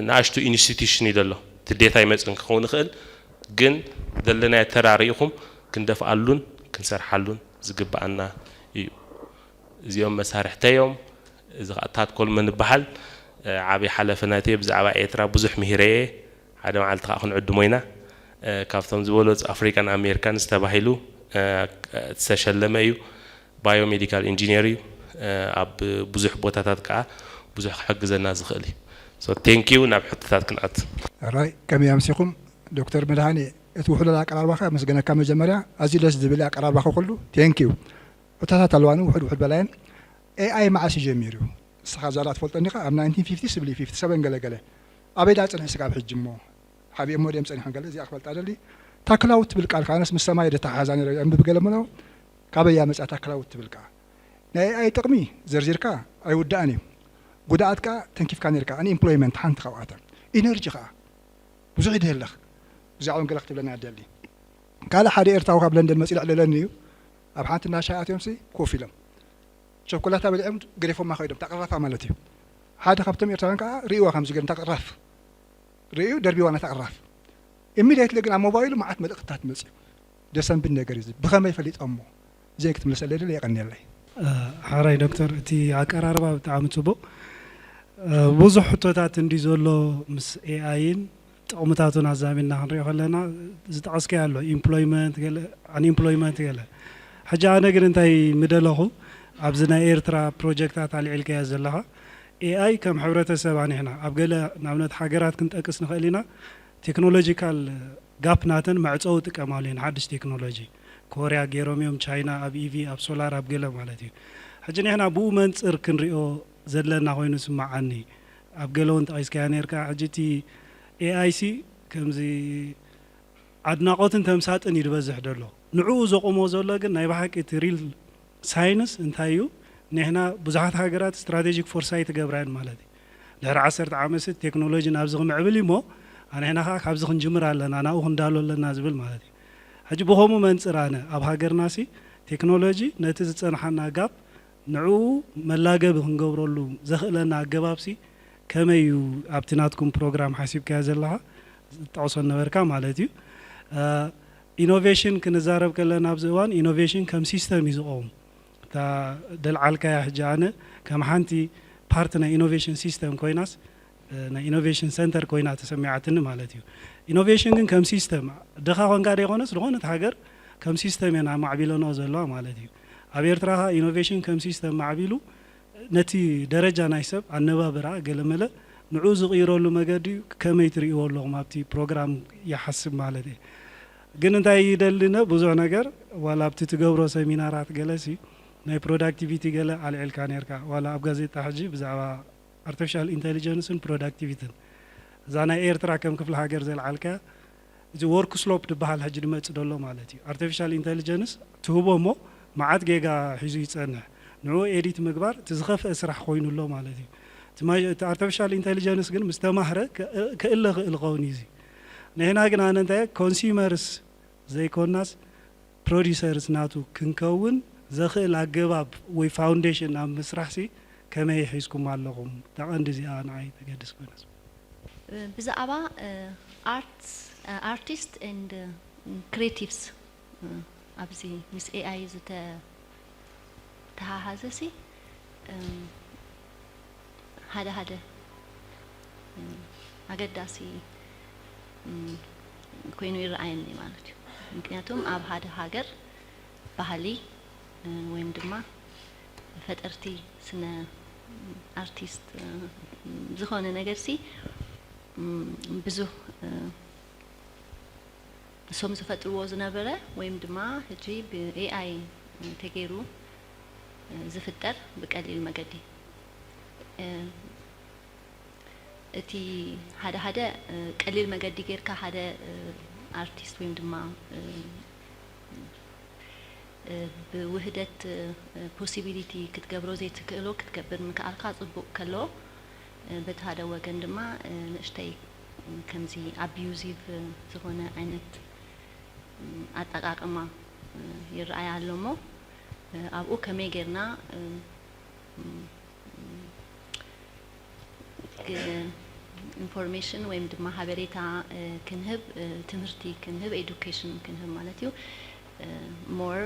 ንኣሽቱ ኢንስቲትዩሽን እዩ ዘሎ። እቲ ዴታ ይመጽን ክኸውን ይኽእል። ግን ዘለናዮ ተራ ርኢኹም ክንደፍኣሉን ክንሰርሓሉን ዝግብኣና እዩ። እዚኦም መሳርሕተይ እዮም። እዚ ከዓ ታድ ኮልመን ይበሃል። ዓብዪ ሓለፍነትየ ብዛዕባ ኤርትራ ብዙሕ ምሂረየ። ሓደ መዓልቲ ከዓ ክንዕድሞ ኢና። ካብቶም ዝበለፁ ኣፍሪካን ኣሜሪካን ዝተባሂሉ ዝተሸለመ እዩ። ባዮሜዲካል ኢንጂነር እዩ። ኣብ ብዙሕ ቦታታት ከዓ ብዙሕ ክሕግዘና ዝኽእል እዩ። ቴንኪዩ። ናብ ሕቶታት ክንኣቱ። ራይ ከመይ ኣምሲኹም? ዶክተር መድሃኔ፣ እቲ ውሕሉል ኣቀራርባኻ ምስገነካ። መጀመርያ ኣዝዩ ደስ ዝብል ኣቀራርባኻ ኩሉ። ቴንኪዩ። ሕቶታት ኣለዋኒ ውሕድ ውሕድ በላየን። ኤኣይ መዓስ እዩ ጀሚሩ? ንስኻ ዝያዳ ትፈልጦ እንዲኻ። ኣብ ናይንቲን ፊፍቲስ ትብል እዩ፣ ፊፍቲ ሰቨን ገለ ገለ። ኣበይ ዳ ጽንሒ ስጋብ ሕጂ እሞ? ሓቢኦሞ ድዮም ጸኒሖም? ገለ እዚኣ ክፈልጣ ደሊ። ታክላውት ትብል ቃል ከኣ ኣነስ ምስ ሰማይ እየ ደተሓሓዛ ነይረ፣ የንብብ ገለ ምለው። ካበይ እያ መጽኣ ታክላውት ትብል ከኣ? ናይ ኤኣይ ጥቕሚ ዘርዚርካ ኣይውዳእን እዩ። ጉድኣት ከኣ ተንኪፍካ ነይርካ። ኣንኢምፕሎይመንት ሓንቲ ካብኣተን። ኢነርጂ ከኣ ብዙሕ ይድህለኽ። ብዛዕባኦም ገለ ክትብለና እያ ደሊ። ካልእ ሓደ ኤርትራዊ ካብ ለንደን መጺኡ ይዕልለኒ እዩ። ኣብ ሓንቲ እንዳ ሻሂ ኣትዮምሲ ኮፍ ኢሎም ቸኮላታ በሊዖም ገዲፎማ ከይዶም፣ ታቕራፋ ማለት እዩ። ሓደ ካብቶም ኤርትራውያን ከኣ ርእይዋ ከምዚ ገይሩ፣ ታቕራፍ ርእዩ ደርቢዋ ነታ ቅራፍ። ኢሚድየትሊ ግን ኣብ ሞባይሉ መዓት መልእኽትታት መጽዩ። ደስ ዘብል ነገር እዩ እዚ። ብኸመይ ፈሊጦሞ? እዚአን ክትምልሰለይ ደልየ፣ የቐንየለይ። እ፣ ሓራይ ዶክተር፣ እቲ ኣቀራርባ ብጣዕሚ ጽቡቕ። እ፣ ብዙሕ ሕቶታት እንዲ ዘሎ ምስ ኤኣይን ጥቕምታቱን ኣዛሚድና ክንሪኦ ከለና ዝጠቐስካዮ ኣሎ፣ ኢምፕሎይመንት ገለ፣ ኣንኢምፕሎይመንት ገለ። ሕጂ ኣነ ግን እንታይ ምደለኹ፣ ኣብዚ ናይ ኤርትራ ፕሮጀክታት ኣልዒልካዮ ዘለኻ፣ ኤኣይ ከም ሕብረተሰብ ኣኒሕና ኣብ ገለ ንኣብነት ሃገራት ክንጠቅስ ንኽእል ኢና። ቴክኖሎጂካል ጋፕ ናተን መዕጸዊ ይጥቀማሉ እየን፣ ሓድሽ ቴክኖሎጂ። ኮርያ ገይሮም እዮም፣ ቻይና ኣብ ኢቪ፣ ኣብ ሶላር፣ ኣብ ገለ ማለት እዩ። ሕጂ ንሕና ብኡ መንጽር ክንሪኦ ዘለና ኮይኑ ይስምዓኒ። ኣብ ገለ እውን ጠቒስካያ ነርካ። ሕጂ እቲ ኤኣይ ሲ ከምዚ ኣድናቖትን ተምሳጥን እዩ ዝበዝሕ ዘሎ። ንዕኡ ዘቑሞ ዘሎ ግን ናይ ብሓቂ እቲ ሪል ሳይንስ እንታይ እዩ? ንሕና ብዙሓት ሃገራት ስትራቴጂክ ፎርሳይት ይገብራ እየን ማለት እዩ። ድሕሪ ዓሰርተ ዓመት ሲ ቴክኖሎጂ ናብዚ ክምዕብል እዩ እሞ፣ ኣንሕና ከዓ ካብዚ ክንጅምር ኣለና፣ ናብኡ ክንዳሎ ኣለና ዝብል ማለት እዩ። ሕጂ ብኸምኡ መንፅር ኣነ ኣብ ሃገርና ሲ ቴክኖሎጂ ነቲ ዝፀንሓና ጋፕ ንዕኡ መላገቢ ክንገብረሉ ዘኽእለና ኣገባብ ሲ ከመይ እዩ ኣብቲ ናትኩም ፕሮግራም ሓሲብካዮ ዘለኻ ዝጠቕሶ ነበርካ ማለት እዩ። ኢኖቬሽን ክንዛረብ ከለና ኣብዚ እዋን ኢኖቬሽን ከም ሲስተም እዩ ዝቐውም። እታ ደልዓልካያ ሕጂ ኣነ ከም ሓንቲ ፓርቲ ናይ ኢኖቬሽን ሲስተም ኮይናስ ናይ ኢኖቬሽን ሰንተር ኮይና ተሰሚዓትኒ ማለት እዩ። ኢኖቬሽን ግን ከም ሲስተም ድኻ ኮንካ ደይኮነስ ዝኾነት ሃገር ከም ሲስተም እየን ኣማዕቢለንኦ ዘለዋ ማለት እዩ። ኣብ ኤርትራ ኢኖቬሽን ከም ሲስተም ማዕቢሉ ነቲ ደረጃ ናይ ሰብ ኣነባብራ ገለመለ ንዑ ዝቕይረሉ መገዲ ከመይ ትርእይዎ ኣለኹም ኣብቲ ፕሮግራም ይሓስብ ማለት እየ። ግን እንታይ ይደሊ ነ ብዙሕ ነገር ዋላ ኣብቲ ትገብሮ ሰሚናራት ገለሲ ናይ ፕሮዳክቲቪቲ ገለ ኣልዒልካ ነርካ ዋላ ኣብ ጋዜጣ ሕጂ ብዛዕባ ኣርቲፊሻል ኢንቴሊጀንስን ፕሮዳክቲቪትን እዛ ናይ ኤርትራ ከም ክፍለ ሃገር ዘልዓልካ እዚ ወርክ ስሎፕ ዝበሃል ሕጂ ድመጽእ ደሎ ማለት እዩ። ኣርቲፊሻል ኢንቴሊጀንስ ትህቦ እሞ መዓት ጌጋ ሒዙ ይጸንሕ። ንዑ ኤዲት ምግባር እቲ ዝኸፍአ ስራሕ ኮይኑ ኣሎ ማለት እዩ። እቲ ኣርቲፊሻል ኢንቴሊጀንስ ግን ምስ ተማህረ ክእለ ክእል ኸውን እዩ። እዚ ንሕና ግን ኣነ እንታይ ኮንሱመርስ ዘይኮናስ ፕሮዲሰርስ ናቱ ክንከውን ዘኽእል ኣገባብ ወይ ፋውንዴሽን ኣብ ምስራሕ ሲ ከመይ ሒዝኩም ኣለኹም? እታ ቀንዲ እዚኣ ንዓይ ተገድስ ኮይና። ብዛዕባ ኣርትስ ኣርቲስት ኤንድ ክሬቲቭስ ኣብዚ ምስ ኤኣይ ዝተተሓሓዘ ሲ ሓደ ሓደ ኣገዳሲ ኮይኑ ይረኣየኒ ማለት እዩ። ምክንያቱም ኣብ ሓደ ሃገር ባህሊ ወይም ድማ ፈጠርቲ ስነ ኣርቲስት ዝኾነ ነገር ሲ ብዙህ እሶም ዝፈጥርዎ ዝነበረ ወይም ድማ ሕጂ ብኤኣይ ተገይሩ ዝፍጠር ብቀሊል መገዲ እቲ ሓደ ሓደ ቀሊል መገዲ ጌርካ ሓደ ኣርቲስት ወይም ድማ ብውህደት ፖሲቢሊቲ ክትገብሮ ዘይትክእሎ ክትገብር ምክኣልካ ፅቡቅ ከሎ በቲ ሓደ ወገን ድማ ንእሽተይ ከምዚ ኣቢዩዚቭ ዝኾነ ዓይነት ኣጠቃቅማ ይረኣይ ኣሎ እሞ ኣብኡ ከመይ ጌርና ኢንፎርሜሽን ወይም ድማ ሓበሬታ ክንህብ ትምህርቲ ክንህብ ኤዱኬሽን ክንህብ ማለት እዩ more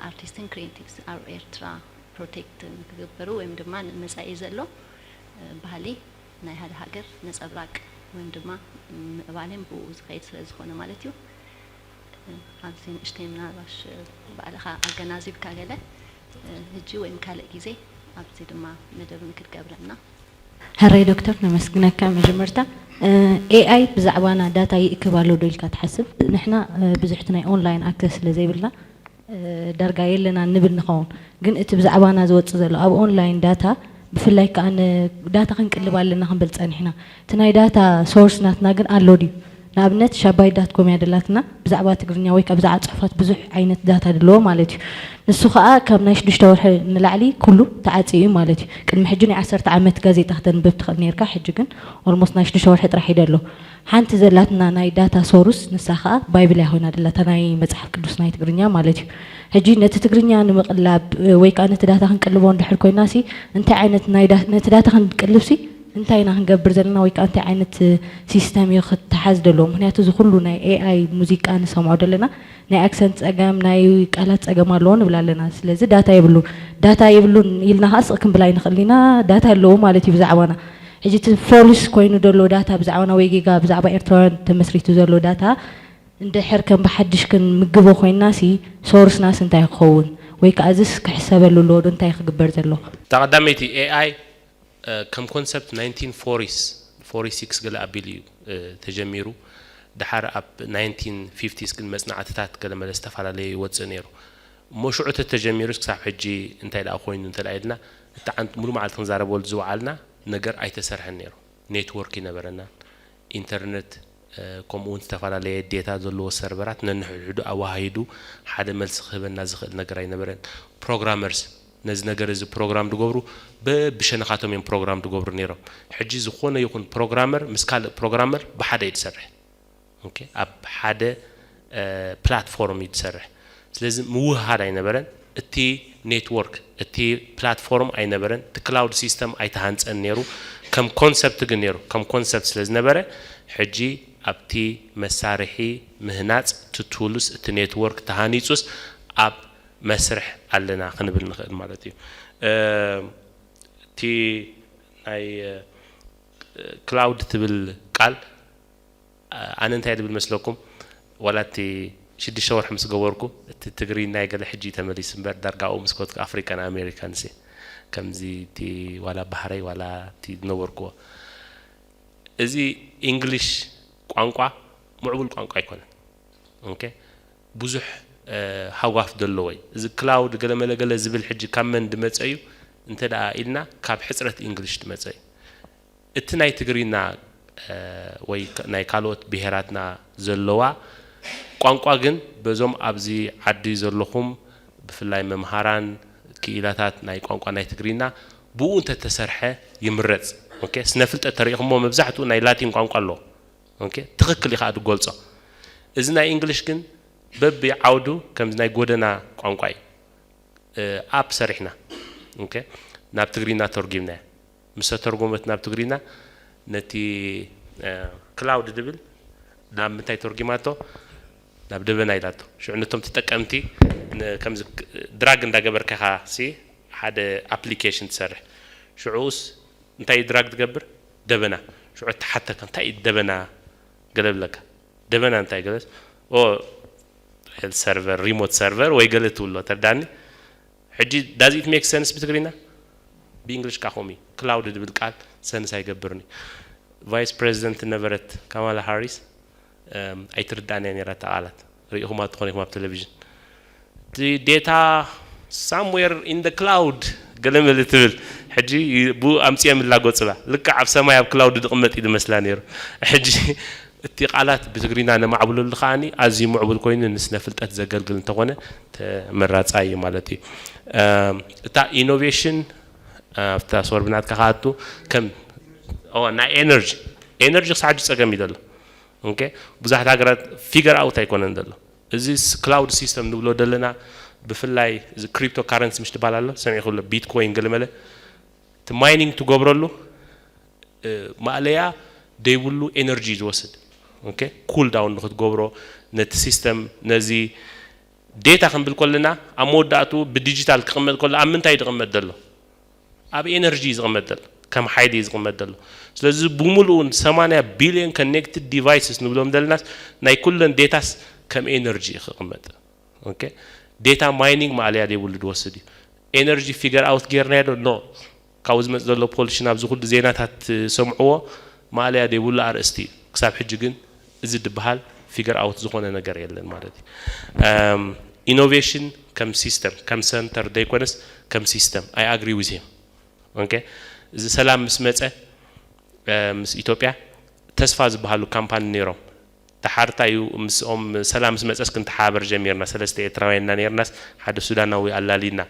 artists and creatives ኣብ ኤርትራ ፕሮቴክት ንክግበሩ ወይም ድማ ንመፃኢ ዘሎ ባህሊ ናይ ሓደ ሃገር ነፀብራቅ ወይም ድማ ምዕባሌን ብኡ ዝኸይድ ስለ ዝኾነ ማለት እዩ። ኣብዚ ንእሽተይ ምናልባሽ ባዕልኻ ኣገናዚብካ ገለ ህጂ ወይም ካልእ ግዜ ኣብዚ ድማ መደብን ክትገብረልና። ሕራይ ዶክተር ነመስግነካ። መጀመርታ ኤኣይ ብዛዕባና ዳታ ይእክብ ኣሎ ዶ ኢልካ ትሓስብ? ንሕና ብዙሕቲ ናይ ኦንላይን ኣክሰስ ስለ ዘይብልና ዳርጋ የለና ንብል ንኸውን። ግን እቲ ብዛዕባና ዝወፅእ ዘሎ ኣብ ኦንላይን ዳታ ብፍላይ ከዓ ዳታ ክንቅልብ ኣለና ክንብል ፀኒሕና። እቲ ናይ ዳታ ሶርስ ናትና ግን ኣሎ ድዩ? ንኣብነት ሻባይ ዳት ኮም እያ ደላትና ብዛዕባ ትግርኛ ወይ ከዓ ብዛዕባ ፅሑፋት ብዙሕ ዓይነት ዳታ ድለዎ ማለት እዩ። ንሱ ከዓ ካብ ናይ ሽዱሽተ ወርሒ ንላዕሊ ኩሉ ተዓፂዩ እዩ ማለት እዩ። ቅድሚ ሕጂ ናይ ዓሰርተ ዓመት ጋዜጣ ክተንብብ ትኽእል ነርካ፣ ሕጂ ግን ኦልሞስት ናይ ሽዱሽተ ወርሒ ጥራሕ እዩ ደሎ። ሓንቲ ዘላትና ናይ ዳታ ሶርስ ንሳ ከዓ ባይብል እያ ኮይና ደላ፣ እታ ናይ መፅሓፍ ቅዱስ ናይ ትግርኛ ማለት እዩ። ሕጂ ነቲ ትግርኛ ንምቕላብ ወይ ከዓ ነቲ ዳታ ክንቅልቦ እንድሕር ኮይና ሲ እንታይ ዓይነት ናይ ነቲ ዳታ ክንቅልብ ሲ እንታይ ኢና ክንገብር ዘለና ወይ ከዓ እንታይ ዓይነት ሲስተም እዩ ክተሓዝ ደለዎ? ምክንያቱ እዚ ኩሉ ናይ ኤኣይ ሙዚቃ ንሰምዖ ደለና ናይ ኣክሰንት ፀገም ናይ ቃላት ፀገም ኣለዎ ንብል ኣለና። ስለዚ ዳታ የብሉን ዳታ የብሉን ኢልና ከዓ ስቕ ክንብል ኣይንኽእል ኢና። ዳታ ኣለዎ ማለት እዩ ብዛዕባና። ሕጂ እቲ ፎልስ ኮይኑ ደሎ ዳታ ብዛዕባና ወይ ጌጋ ብዛዕባ ኤርትራውያን ተመስሪቱ ዘሎ ዳታ እንድሕር ከም ብሓድሽ ክንምግቦ ኮይንና ሲ ሶርስናስ እንታይ ክኸውን ወይ ከዓ እዚስ ክሕሰበሉ ኣለዎ ዶ እንታይ ክግበር ዘለዎ? እታ ቀዳመይቲ ኤኣይ ከም ኮንሰፕት ናይንቲን ፎርቲስ ፎርቲ ሲክስ ገለ ኣቢሉ እዩ ተጀሚሩ። ድሓር ኣብ ናይንቲን ፊፍቲስ ግን መፅናዕትታት ገለ መለ ዝተፈላለየ ይወፅእ ነይሩ። እሞ ሽዑ ተተጀሚሩስ ክሳብ ሕጂ እንታይ ደኣ ኮይኑ እንተ ኢልና እቲ ዓንት ሙሉ መዓልቲ ክንዛረበሉ ዝወዓልና ነገር ኣይተሰርሐን ነይሩ። ኔትወርክ ይነበረናን ኢንተርነት ከምኡ እውን ዝተፈላለየ ዴታ ዘለዎ ሰርቨራት ነንሕድሕዱ ኣወሃሂዱ ሓደ መልሲ ክህበና ዝኽእል ነገር ኣይነበረን። ፕሮግራመርስ ነዚ ነገር እዚ ፕሮግራም ዝገብሩ በብሸነኻቶም እዮም ፕሮግራም ዝገብሩ ነይሮም። ሕጂ ዝኾነ ይኹን ፕሮግራመር ምስ ካልእ ፕሮግራመር ብሓደ እዩ ዝሰርሕ። ኦኬ፣ ኣብ ሓደ ፕላትፎርም እዩ ዝሰርሕ። ስለዚ ምውህሃድ ኣይነበረን። እቲ ኔትወርክ፣ እቲ ፕላትፎርም ኣይነበረን። እቲ ክላውድ ሲስተም ኣይተሃንፀን ነይሩ። ከም ኮንሰፕት ግን ነይሩ። ከም ኮንሰፕት ስለ ዝነበረ፣ ሕጂ ኣብቲ መሳርሒ ምህናፅ፣ እቲ ቱልስ፣ እቲ ኔትወርክ ተሃኒፁስ ኣብ መስርሕ ኣለና ክንብል ንኽእል ማለት እዩ። እቲ ናይ ክላውድ ትብል ቃል፣ ኣነ እንታይ ድብል መስለኩም? ዋላ እቲ ሽዱሽተ ወርሒ ምስ ገበርኩ፣ እቲ ትግርኛ ገለ ሕጂ ተመሊሱ እምበር፣ ዳርጋ ኣብኡ ምስ ከድኩ ኣፍሪካን ኣሜሪካን ሲ፣ ከምዚ እቲ ዋላ ባህረይ ዋላ እቲ ዝነበርኩዎ። እዚ ኢንግሊሽ ቋንቋ ምዕቡል ቋንቋ ኣይኮነን። ኦኬ፣ ብዙሕ ሃጓፍ ዘለዎ እዩ። እዚ ክላውድ ገለመለ ገለ ዝብል ሕጂ ካብ መን ድመፀ እዩ እንተ ደኣ ኢልና፣ ካብ ሕፅረት ኢንግሊሽ ድመፀ እዩ። እቲ ናይ ትግርና ወይ ናይ ካልኦት ብሄራትና ዘለዋ ቋንቋ ግን፣ በዞም ኣብዚ ዓዲ ዘለኹም ብፍላይ መምሃራን ክኢላታት ናይ ቋንቋ ናይ ትግርና ብኡ እንተተሰርሐ ይምረፅ። ኦኬ፣ ስነ ፍልጠት ተሪኢኹሞ መብዛሕትኡ ናይ ላቲን ቋንቋ ኣለዎ። ኦኬ፣ ትኽክል ኢኻ ድገልጾ። እዚ ናይ እንግሊሽ ግን በቢ ዓውዱ ከምዚ ናይ ጎደና ቋንቋ እዩ። ኣፕ ሰሪሕና፣ ኦኬ፣ ናብ ትግርኛ ተርጒምናያ። ምስ ተተርጎመት ናብ ትግርኛ፣ ነቲ ክላውድ ድብል ናብ ምንታይ ተርጒማቶ? ናብ ደበና ኢላቶ። ሽዑ ነቶም ተጠቀምቲ ን-፣ ከምዚ ድራግ እንዳገበርካ ኢኻ ሲ ሓደ ኣፕሊኬሽን ትሰርሕ። ሽዑስ እንታይ ድራግ ትገብር? ደበና። ሽዑ ተሓተካ፣ እንታይ እዩ ደበና? ገለ ብለካ። ደበና እንታይ ገለስ? ኦ፣ ሰርቨር፣ ሪሞት ሰርቨር ወይ ገለ ትብሎ፣ ተርዳኒ? ሕጂ ዳዝ ኢት ሜክ ሰንስ ብትግርኛ? ብእንግሊሽ ካ ከምኡ እዩ። ክላውድ ዝብል ቃል ሰንስ ኣይገብርን እዩ። ቫይስ ፕሬዚደንት ነበረት ካማላ ሃሪስ፣ እም፣ ኣይትርዳእን እያ ነይራ እታ ቃላት። ርኢኹማ ትኾኑ ኢኹም ኣብ ቴሌቪዥን። እቲ ዴታ ሳምዌር ኢን ደ ክላውድ ገለ መለ ትብል። ሕጂ ብኡ ኣምጺኦም ይላገጹላ። ልክዕ ኣብ ሰማይ ኣብ ክላውድ ዝቕመጥ እዩ ዝመስላ ነይሩ። ሕጂ እቲ ቃላት ብትግርኛ ነማዕብለሉ ከኣኒ ኣዝዩ ምዕቡል ኮይኑ ንስነ ፍልጠት ዘገልግል እንተኾነ ተመራጻይ እዩ ማለት እዩ። እም፣ እታ ኢኖቬሽን፣ እ፣ ኣብታ ሶርቢ ናትካ ከኣቱ ከም፣ ኦ፣ ናይ ኤነርጂ፣ ኤነርጂ ክሳዕ ሕጂ ጸገም እዩ ዘሎ። ኦኬ፣ ብዙሓት ሃገራት ፊገር ኣውት ኣይኮነን ዘሎ። እዚ ስ-፣ ክላውድ ሲስተም ንብሎ ዘለና፣ ብፍላይ እዚ ክሪፕቶ ካረንሲ ምሽ ትበሃል ኣሎ፣ ሰሚዕኩ ኣሎ፣ ቢትኮይን ገለ መለ፣ እቲ ማይኒንግ ትገብረሉ፣ እ፣ ማእለያ ደይብሉ ኤነርጂ እዩ ዝወስድ። ኦኬ፣ ኩል ዳውን ንክትገብሮ፣ ነቲ ሲስተም፣ ነዚ ዴታ ክንብል ከለና፣ ኣብ መወዳእቱ ብዲጂታል ክቕመጥ ከሎ፣ ኣብ ምንታይ እዩ ዝቕመጥ ዘሎ? ኣብ ኤነርጂ እዩ ዝቕመጥ ዘሎ፣ ከም ሓይሊ እዩ ዝቕመጥ ዘሎ። ስለዚ ብምሉኡ ሰማንያ ቢልዮን ኮኔክትድ ዲቫይስስ ንብሎም ዘለናስ፣ ናይ ኩለን ዴታስ ከም ኤነርጂ እዩ ክቕመጥ። ኦኬ፣ ዴታ ማይኒንግ ማእለያ ዘይብሉ ዝወስድ እዩ። ኤነርጂ ፊገር ኣውት ጌርናዮ ዶ? ኖ። ካብኡ ዝመጽእ ዘሎ ፖሊሲ፣ ናብዚ ኩሉ ዜናታት ትሰምዕዎ፣ ማእለያ ዘይብሉ ኣርእስቲ እዩ። ክሳብ ሕጂ ግን እዚ ዝበሃል ፊገር ኣውት ዝኾነ ነገር የለን ማለት እዩ። እም፣ ኢኖቬሽን ከም ሲስተም፣ ከም ሰንተር ዘይኮነስ ከም ሲስተም። I agree with him። ኦኬ፣ እዚ ሰላም ምስ መጸ፣ እ፣ ምስ ኢትዮጵያ ተስፋ ዝበሃሉ ካምፓኒ ነይሮም። ደሓር እንታይ እዩ፣ ምስኦም ሰላም ምስ መጸስ ክንተሓባበር ጀሚርና። ሰለስተ ኤርትራውያን ኢና ነይርናስ ሓደ ሱዳናዊ ኣላሊና።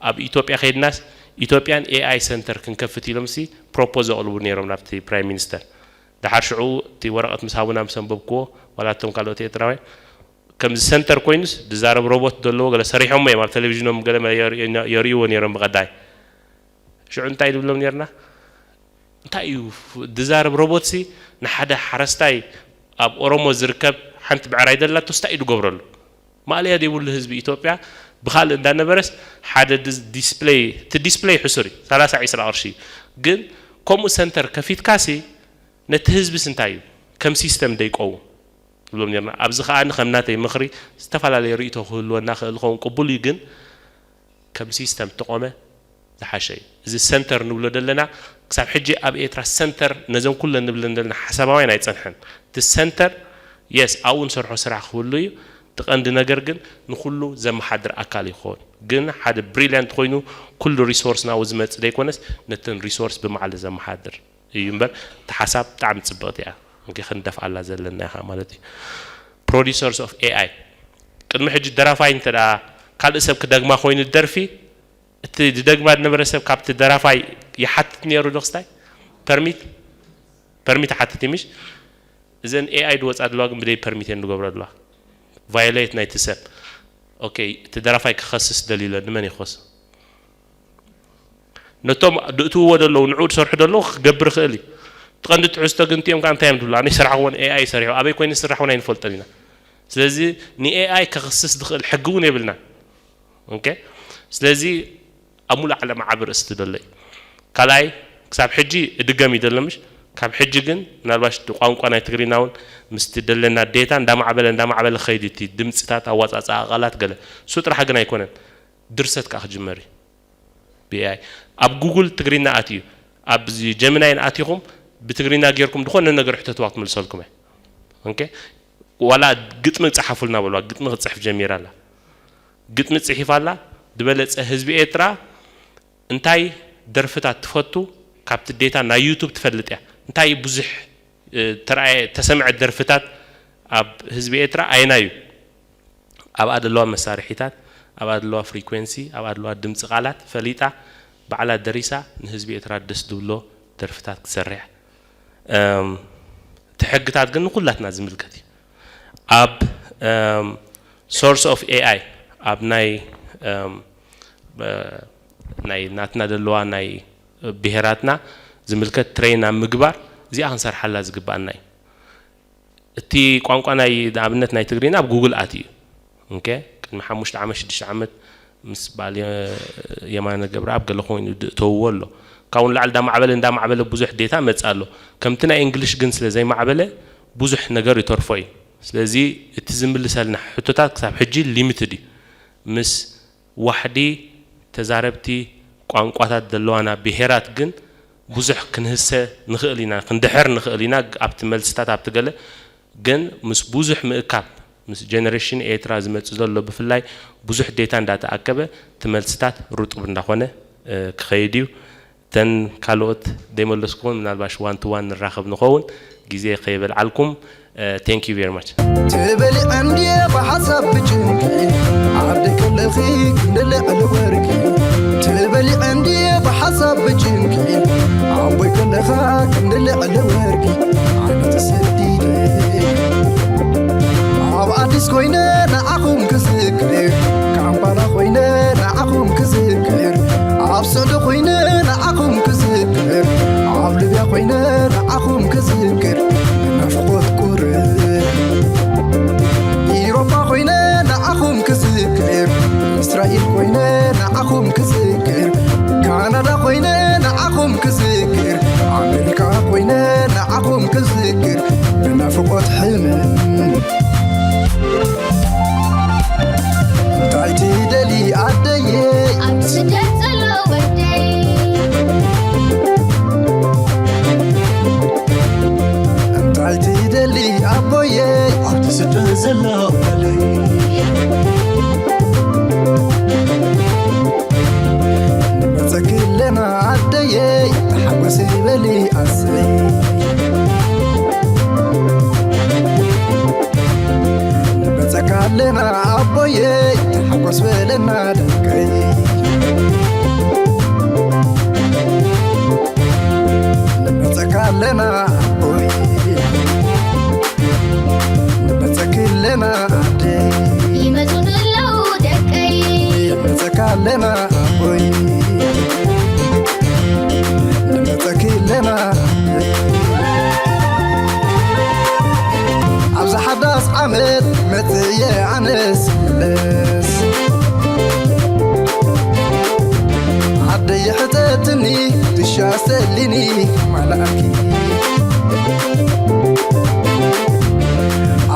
ኣብ ኢትዮጵያ ከይድናስ ኢትዮጵያን ኤ ኣይ ሰንተር ክንከፍት ኢሎምሲ ፕሮፖዝ ኣቕልቡ ነይሮም ናብቲ ፕራይም ሚኒስተር። ደሓር ሽዑ እቲ ወረቐት ምስ ሃቡና ምስ ኣንበብክዎ፣ ዋላ እቶም ካልኦት ኤርትራውያን፣ ከምዚ ሰንተር ኮይኑስ ዝዛረብ ሮቦት ዘለዎ ገለ ሰሪሖሞ እዮም፣ ኣብ ቴሌቪዥኖም ገለ መለ የርእዮ-፣ የርእይዎ ነይሮም ብቐዳይ። ሽዑ እንታይ ንብሎም ነይርና? እንታይ እዩ ዝዛረብ ሮቦትሲ ንሓደ ሓረስታይ ኣብ ኦሮሞ ዝርከብ ሓንቲ ብዕራይ ደላቶስ እንታይ እዩ ዝገብረሉ? ማእለያ ዘይብሉ ህዝቢ ኢትዮጵያ ብኻልእ እንዳነበረስ ሓደ ዲስ-፣ ዲስፕሌይ፣ እቲ ዲስፕሌይ ሕሱር እዩ፣ ሰላሳ ዒስራ ቅርሺ እዩ። ግን ከምኡ ሰንተር ከፊትካሲ ነቲ ህዝብስ እንታይ እዩ? ከም ሲስተም ደይቀውም ንብሎም ነርና። ኣብዚ ከኣ ከም ናተይ ምኽሪ ዝተፈላለየ ርእይቶ ክህልወና ክእል ክኸውን ቅቡል እዩ፣ ግን ከም ሲስተም ተቆመ ዝሓሸ እዩ። እዚ ሰንተር ንብሎ ዘለና ክሳብ ሕጂ ኣብ ኤርትራ ሰንተር ነዘን ኩለን ንብለን ዘለና ሓሳባውያን ኣይጸንሐን። እቲ ሰንተር የስ ኣብኡ ንሰርሖ ስራሕ ክህሉ እዩ። እቲ ቀንዲ ነገር ግን ንኩሉ ዘመሓድር ኣካል ይኸውን። ግን ሓደ ብሪልያንት ኮይኑ ኩሉ ሪሶርስ ናብኡ ዝመጽእ ዘይኮነስ ነተን ሪሶርስ ብማዕለ ዘመሓድር እዩ እምበር፣ እቲ ሓሳብ ብጣዕሚ ጽብቕቲ እያ። ኦኬ፣ ክንደፍኣላ ዘለና ኢኻ ማለት እዩ። ፕሮዲሰርስ ኦፍ ኤ ኣይ፣ ቅድሚ ሕጂ ደራፋይ እንተ ደኣ ካልእ ሰብ ክደግማ ኮይኑ ደርፊ፣ እቲ ዝደግማ ዝነበረ ሰብ ካብቲ ደራፋይ ይሓትት ነይሩ ዶ ክስታይ? ፐርሚት? ፐርሚት ይሓትት እዩ ምሽ? እዘን ኤኣይ ዝወፃ ዘለዋ ግን ብደይ ፐርሚት እየን ዝገብሮ ዘለዋ። ቫዮሌት ናይቲ ሰብ። ኦኬ፣ እቲ ደራፋይ ክኸስስ ደልዩ ኣሎ፣ ንመን ይኸሱ? ነቶም ድእትውዎ ዘለዉ፣ ንዕኡ ዝሰርሑ ዘለዉ ክገብር ይኽእል እዩ። እቲ ቀንዲ ትሕዝቶ ግን እቲኦም ከኣ እንታይ እዮም ዝብሉ? ኣነ ይሰርሓዎን ኤኣይ ይሰርሑ፣ ኣበይ ኮይኑ ዝስራሕ እውን ኣይንፈልጦን ኢና። ስለዚ ንኤኣይ ከኽስስ ዝኽእል ሕጊ እውን የብልናን። ኦኬ? ስለዚ ኣብ ሙሉእ ዓለም ዓቢ ርእስቲ ዘሎ እዩ። ካልኣይ፣ ክሳብ ሕጂ እድገም እዩ ዘሎ ምሽ? ካብ ሕጂ ግን ምናልባሽ ቋንቋ ናይ ትግርኛ እውን ምስቲ ደለና ዴታ እንዳማዕበለ እንዳማዕበለ ክኸይድ እዩ። እቲ ድምፅታት፣ ኣዋፃፅኣ ቃላት ገለ እሱ ጥራሕ ግን ኣይኮነን። ድርሰት ከዓ ክጅመር እዩ ብኤኣይ። ኣብ ጉግል ትግርኛ ኣትዩ፣ ኣብዚ ጀሚናይን ኣቲኹም ብትግርኛ ጌርኩም ዝኾነ ነገር ሕተትዋ ክትመልሰልኩም እያ። ኦኬ? ዋላ ግጥሚ ጸሓፉልና በልዋ፣ ግጥሚ ክትጽሕፍ ጀሚራ ኣላ። ግጥሚ ጽሒፋ ኣላ። ዝበለጸ ህዝቢ ኤርትራ እንታይ ደርፍታት ትፈቱ ካብቲ ዴታ ናይ ዩቱብ ትፈልጥ እያ። እንታይ ብዙሕ፣ እ፣ ተራእየ፣ ተሰምዐ ደርፍታት ኣብ ህዝቢ ኤርትራ ኣየናዩ? ኣብኣ ዘለዋ መሳርሒታት፣ ኣብኣ ዘለዋ ፍሪኩዌንሲ፣ ኣብኣ ዘለዋ ድምጺ ቃላት ፈሊጣ ባዕላ ደሪሳ ንህዝቢ ኤርትራ ደስ ዝብሎ ደርፍታት ክትሰርሕ። እም፣ እቲ ሕግታት ግን ንኩላትና ዝምልከት እዩ። ኣብ፣ እም፣ ሶርስ ኦፍ ኤኣይ ኣብ ናይ፣ እም፣ እ፣ ናይ ናትና ዘለዋ ናይ ብሄራትና ዝምልከት ትሬን ኣብ ምግባር እዚኣ ክንሰርሓላ ዝግባኣና እዩ። እቲ ቋንቋ ናይ ንኣብነት ናይ ትግርኛ ኣብ ጉግል ኣትዩ እዩ። ኦኬ፣ ቅድሚ ሓሙሽተ ዓመት ሽዱሽተ ዓመት ምስ በዓል የ-፣ የማነ ገብረኣብ ገለ ኮይኑ ድእተውዎ ኣሎ። ካብኡ ንላዕሊ እንዳማዕበለ እንዳማዕበለ ብዙሕ ዴታ መጽእ ኣሎ። ከምቲ ናይ እንግሊሽ ግን ስለ ዘይማዕበለ ብዙሕ ነገር ይተርፎ እዩ። ስለዚ እቲ ዝምልሰልና ሕቶታት ክሳብ ሕጂ ሊሚትድ እዩ። ምስ ዋሕዲ ተዛረብቲ ቋንቋታት ዘለዋና ብሄራት ግን ብዙሕ ክንህሰ ንኽእል ኢና፣ ክንድሕር ንኽእል ኢና። ኣብቲ መልስታት ኣብቲ ገለ ግን ምስ ብዙሕ ምእካብ፣ ምስ ጀነሬሽን ኤርትራ ዝመጽእ ዘሎ ብፍላይ ብዙሕ ዴታ እንዳተኣከበ እቲ መልስታት ርጡብ እንዳኾነ፣ እ፣ ክኸይድ እዩ። እተን ካልኦት ዘይመለስኩዎን ምናልባሽ ዋን ቱ ዋን ንራኸብ ንኸውን፣ ግዜ ከይበልዓልኩም። እ፣ thank you very much። ተበሊዐ እንድየ ብሓሳብ ብጭንቂ፣ ዓደይ ከለኺ ክንዲ ልዕሊ ወርቂ። ተበሊዐ እንድየ ብሓሳብ ብጭንቂ፣ ኣቦይ ከለኻ ክንዲ ልዕሊ ወርቂ። ዓመት ሰዲደ ኣብ ኣዲስ ኮይነ ንዓኹም ክዝክር፣ ካምፓላ ኮይነ ንዓኹም ክዝክር፣ ኣብ ሱዕዲ ኮይነ ንዓኹም ክዝክር፣ ኣብ ሊብያ ኮይነ ንዓኹም ክዝክር፣ ናፍቆት ቁርብ። ኢሮፓ ኮይነ ንዓኹም ክዝክር፣ እስራኤል ኮይነ ንዓኹም ክዝክር፣ ካናዳ ኮይነ ንዓኹም ክዝክር፣ ኣሜሪካ ኮይነ ንዓኹም ክዝክር፣ ብናፍቆት ሕምም። እንታይ ትደሊ ኣደየ? ኣብ ስደት ዘሎ ወደይ። እንታይ ትደሊ ኣቦየ? ኣብቲ ስደት ዘሎ ጓለይ። ንመጸኪ ኣለና ኣደየ፣ ተሓጎሲ በሊ ኣሰይ። ንመጸካ ኣለና ኣቦየ፣ ተሓጎስ በለና ደቀይ። ንመጸካ ኣለና ኣቦይ፣ ንመጸኪ ኣለና ኣደይ። ይመጹ ኣለዉ ደቀይ። ንመጸካ ኣለና ኣቦይ፣ ንመጸኪ ኣለና። ኣብዚ ሓዳስ ዓመት መጽእ እየ ኣነስ ክምለስ። ዓደይ ሕተትኒ ትሻ ሰሊኒ ማላኪ።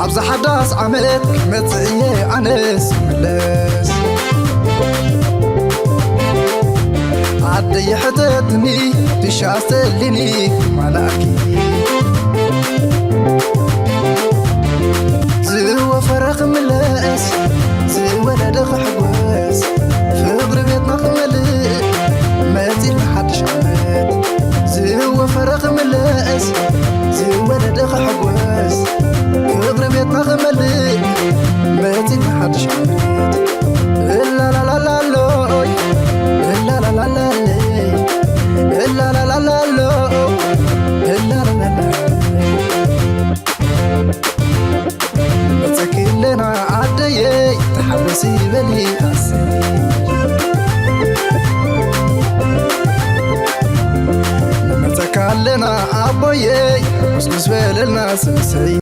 ኣብዚ ሓዳስ ዓመት መጽእ እየ ኣነስ ክምለስ። ዓደይ ሕተትኒ ትሻ ሰሊኒ ማላኪ። ዝወፈረ ክምለስ፣ ዝወለደ ክሕጎስ፣ ፍቕሪ ቤትና ክመልእ፣ መጺና ሓድሽ ዓመት። ዝወፈረ ክምለስ፣ ዝወለደ ክሕጎስ፣ ፍቕሪ ቤትና ክመልእ፣ መጺና ሓድሽ ዓመት። እላላላላሎይ፣ ደስ ይበሊ ኣሰይ። ንመጸካ ኣለና ኣቦየይ፣ ጉስጉስ በለልና ሰሰይ።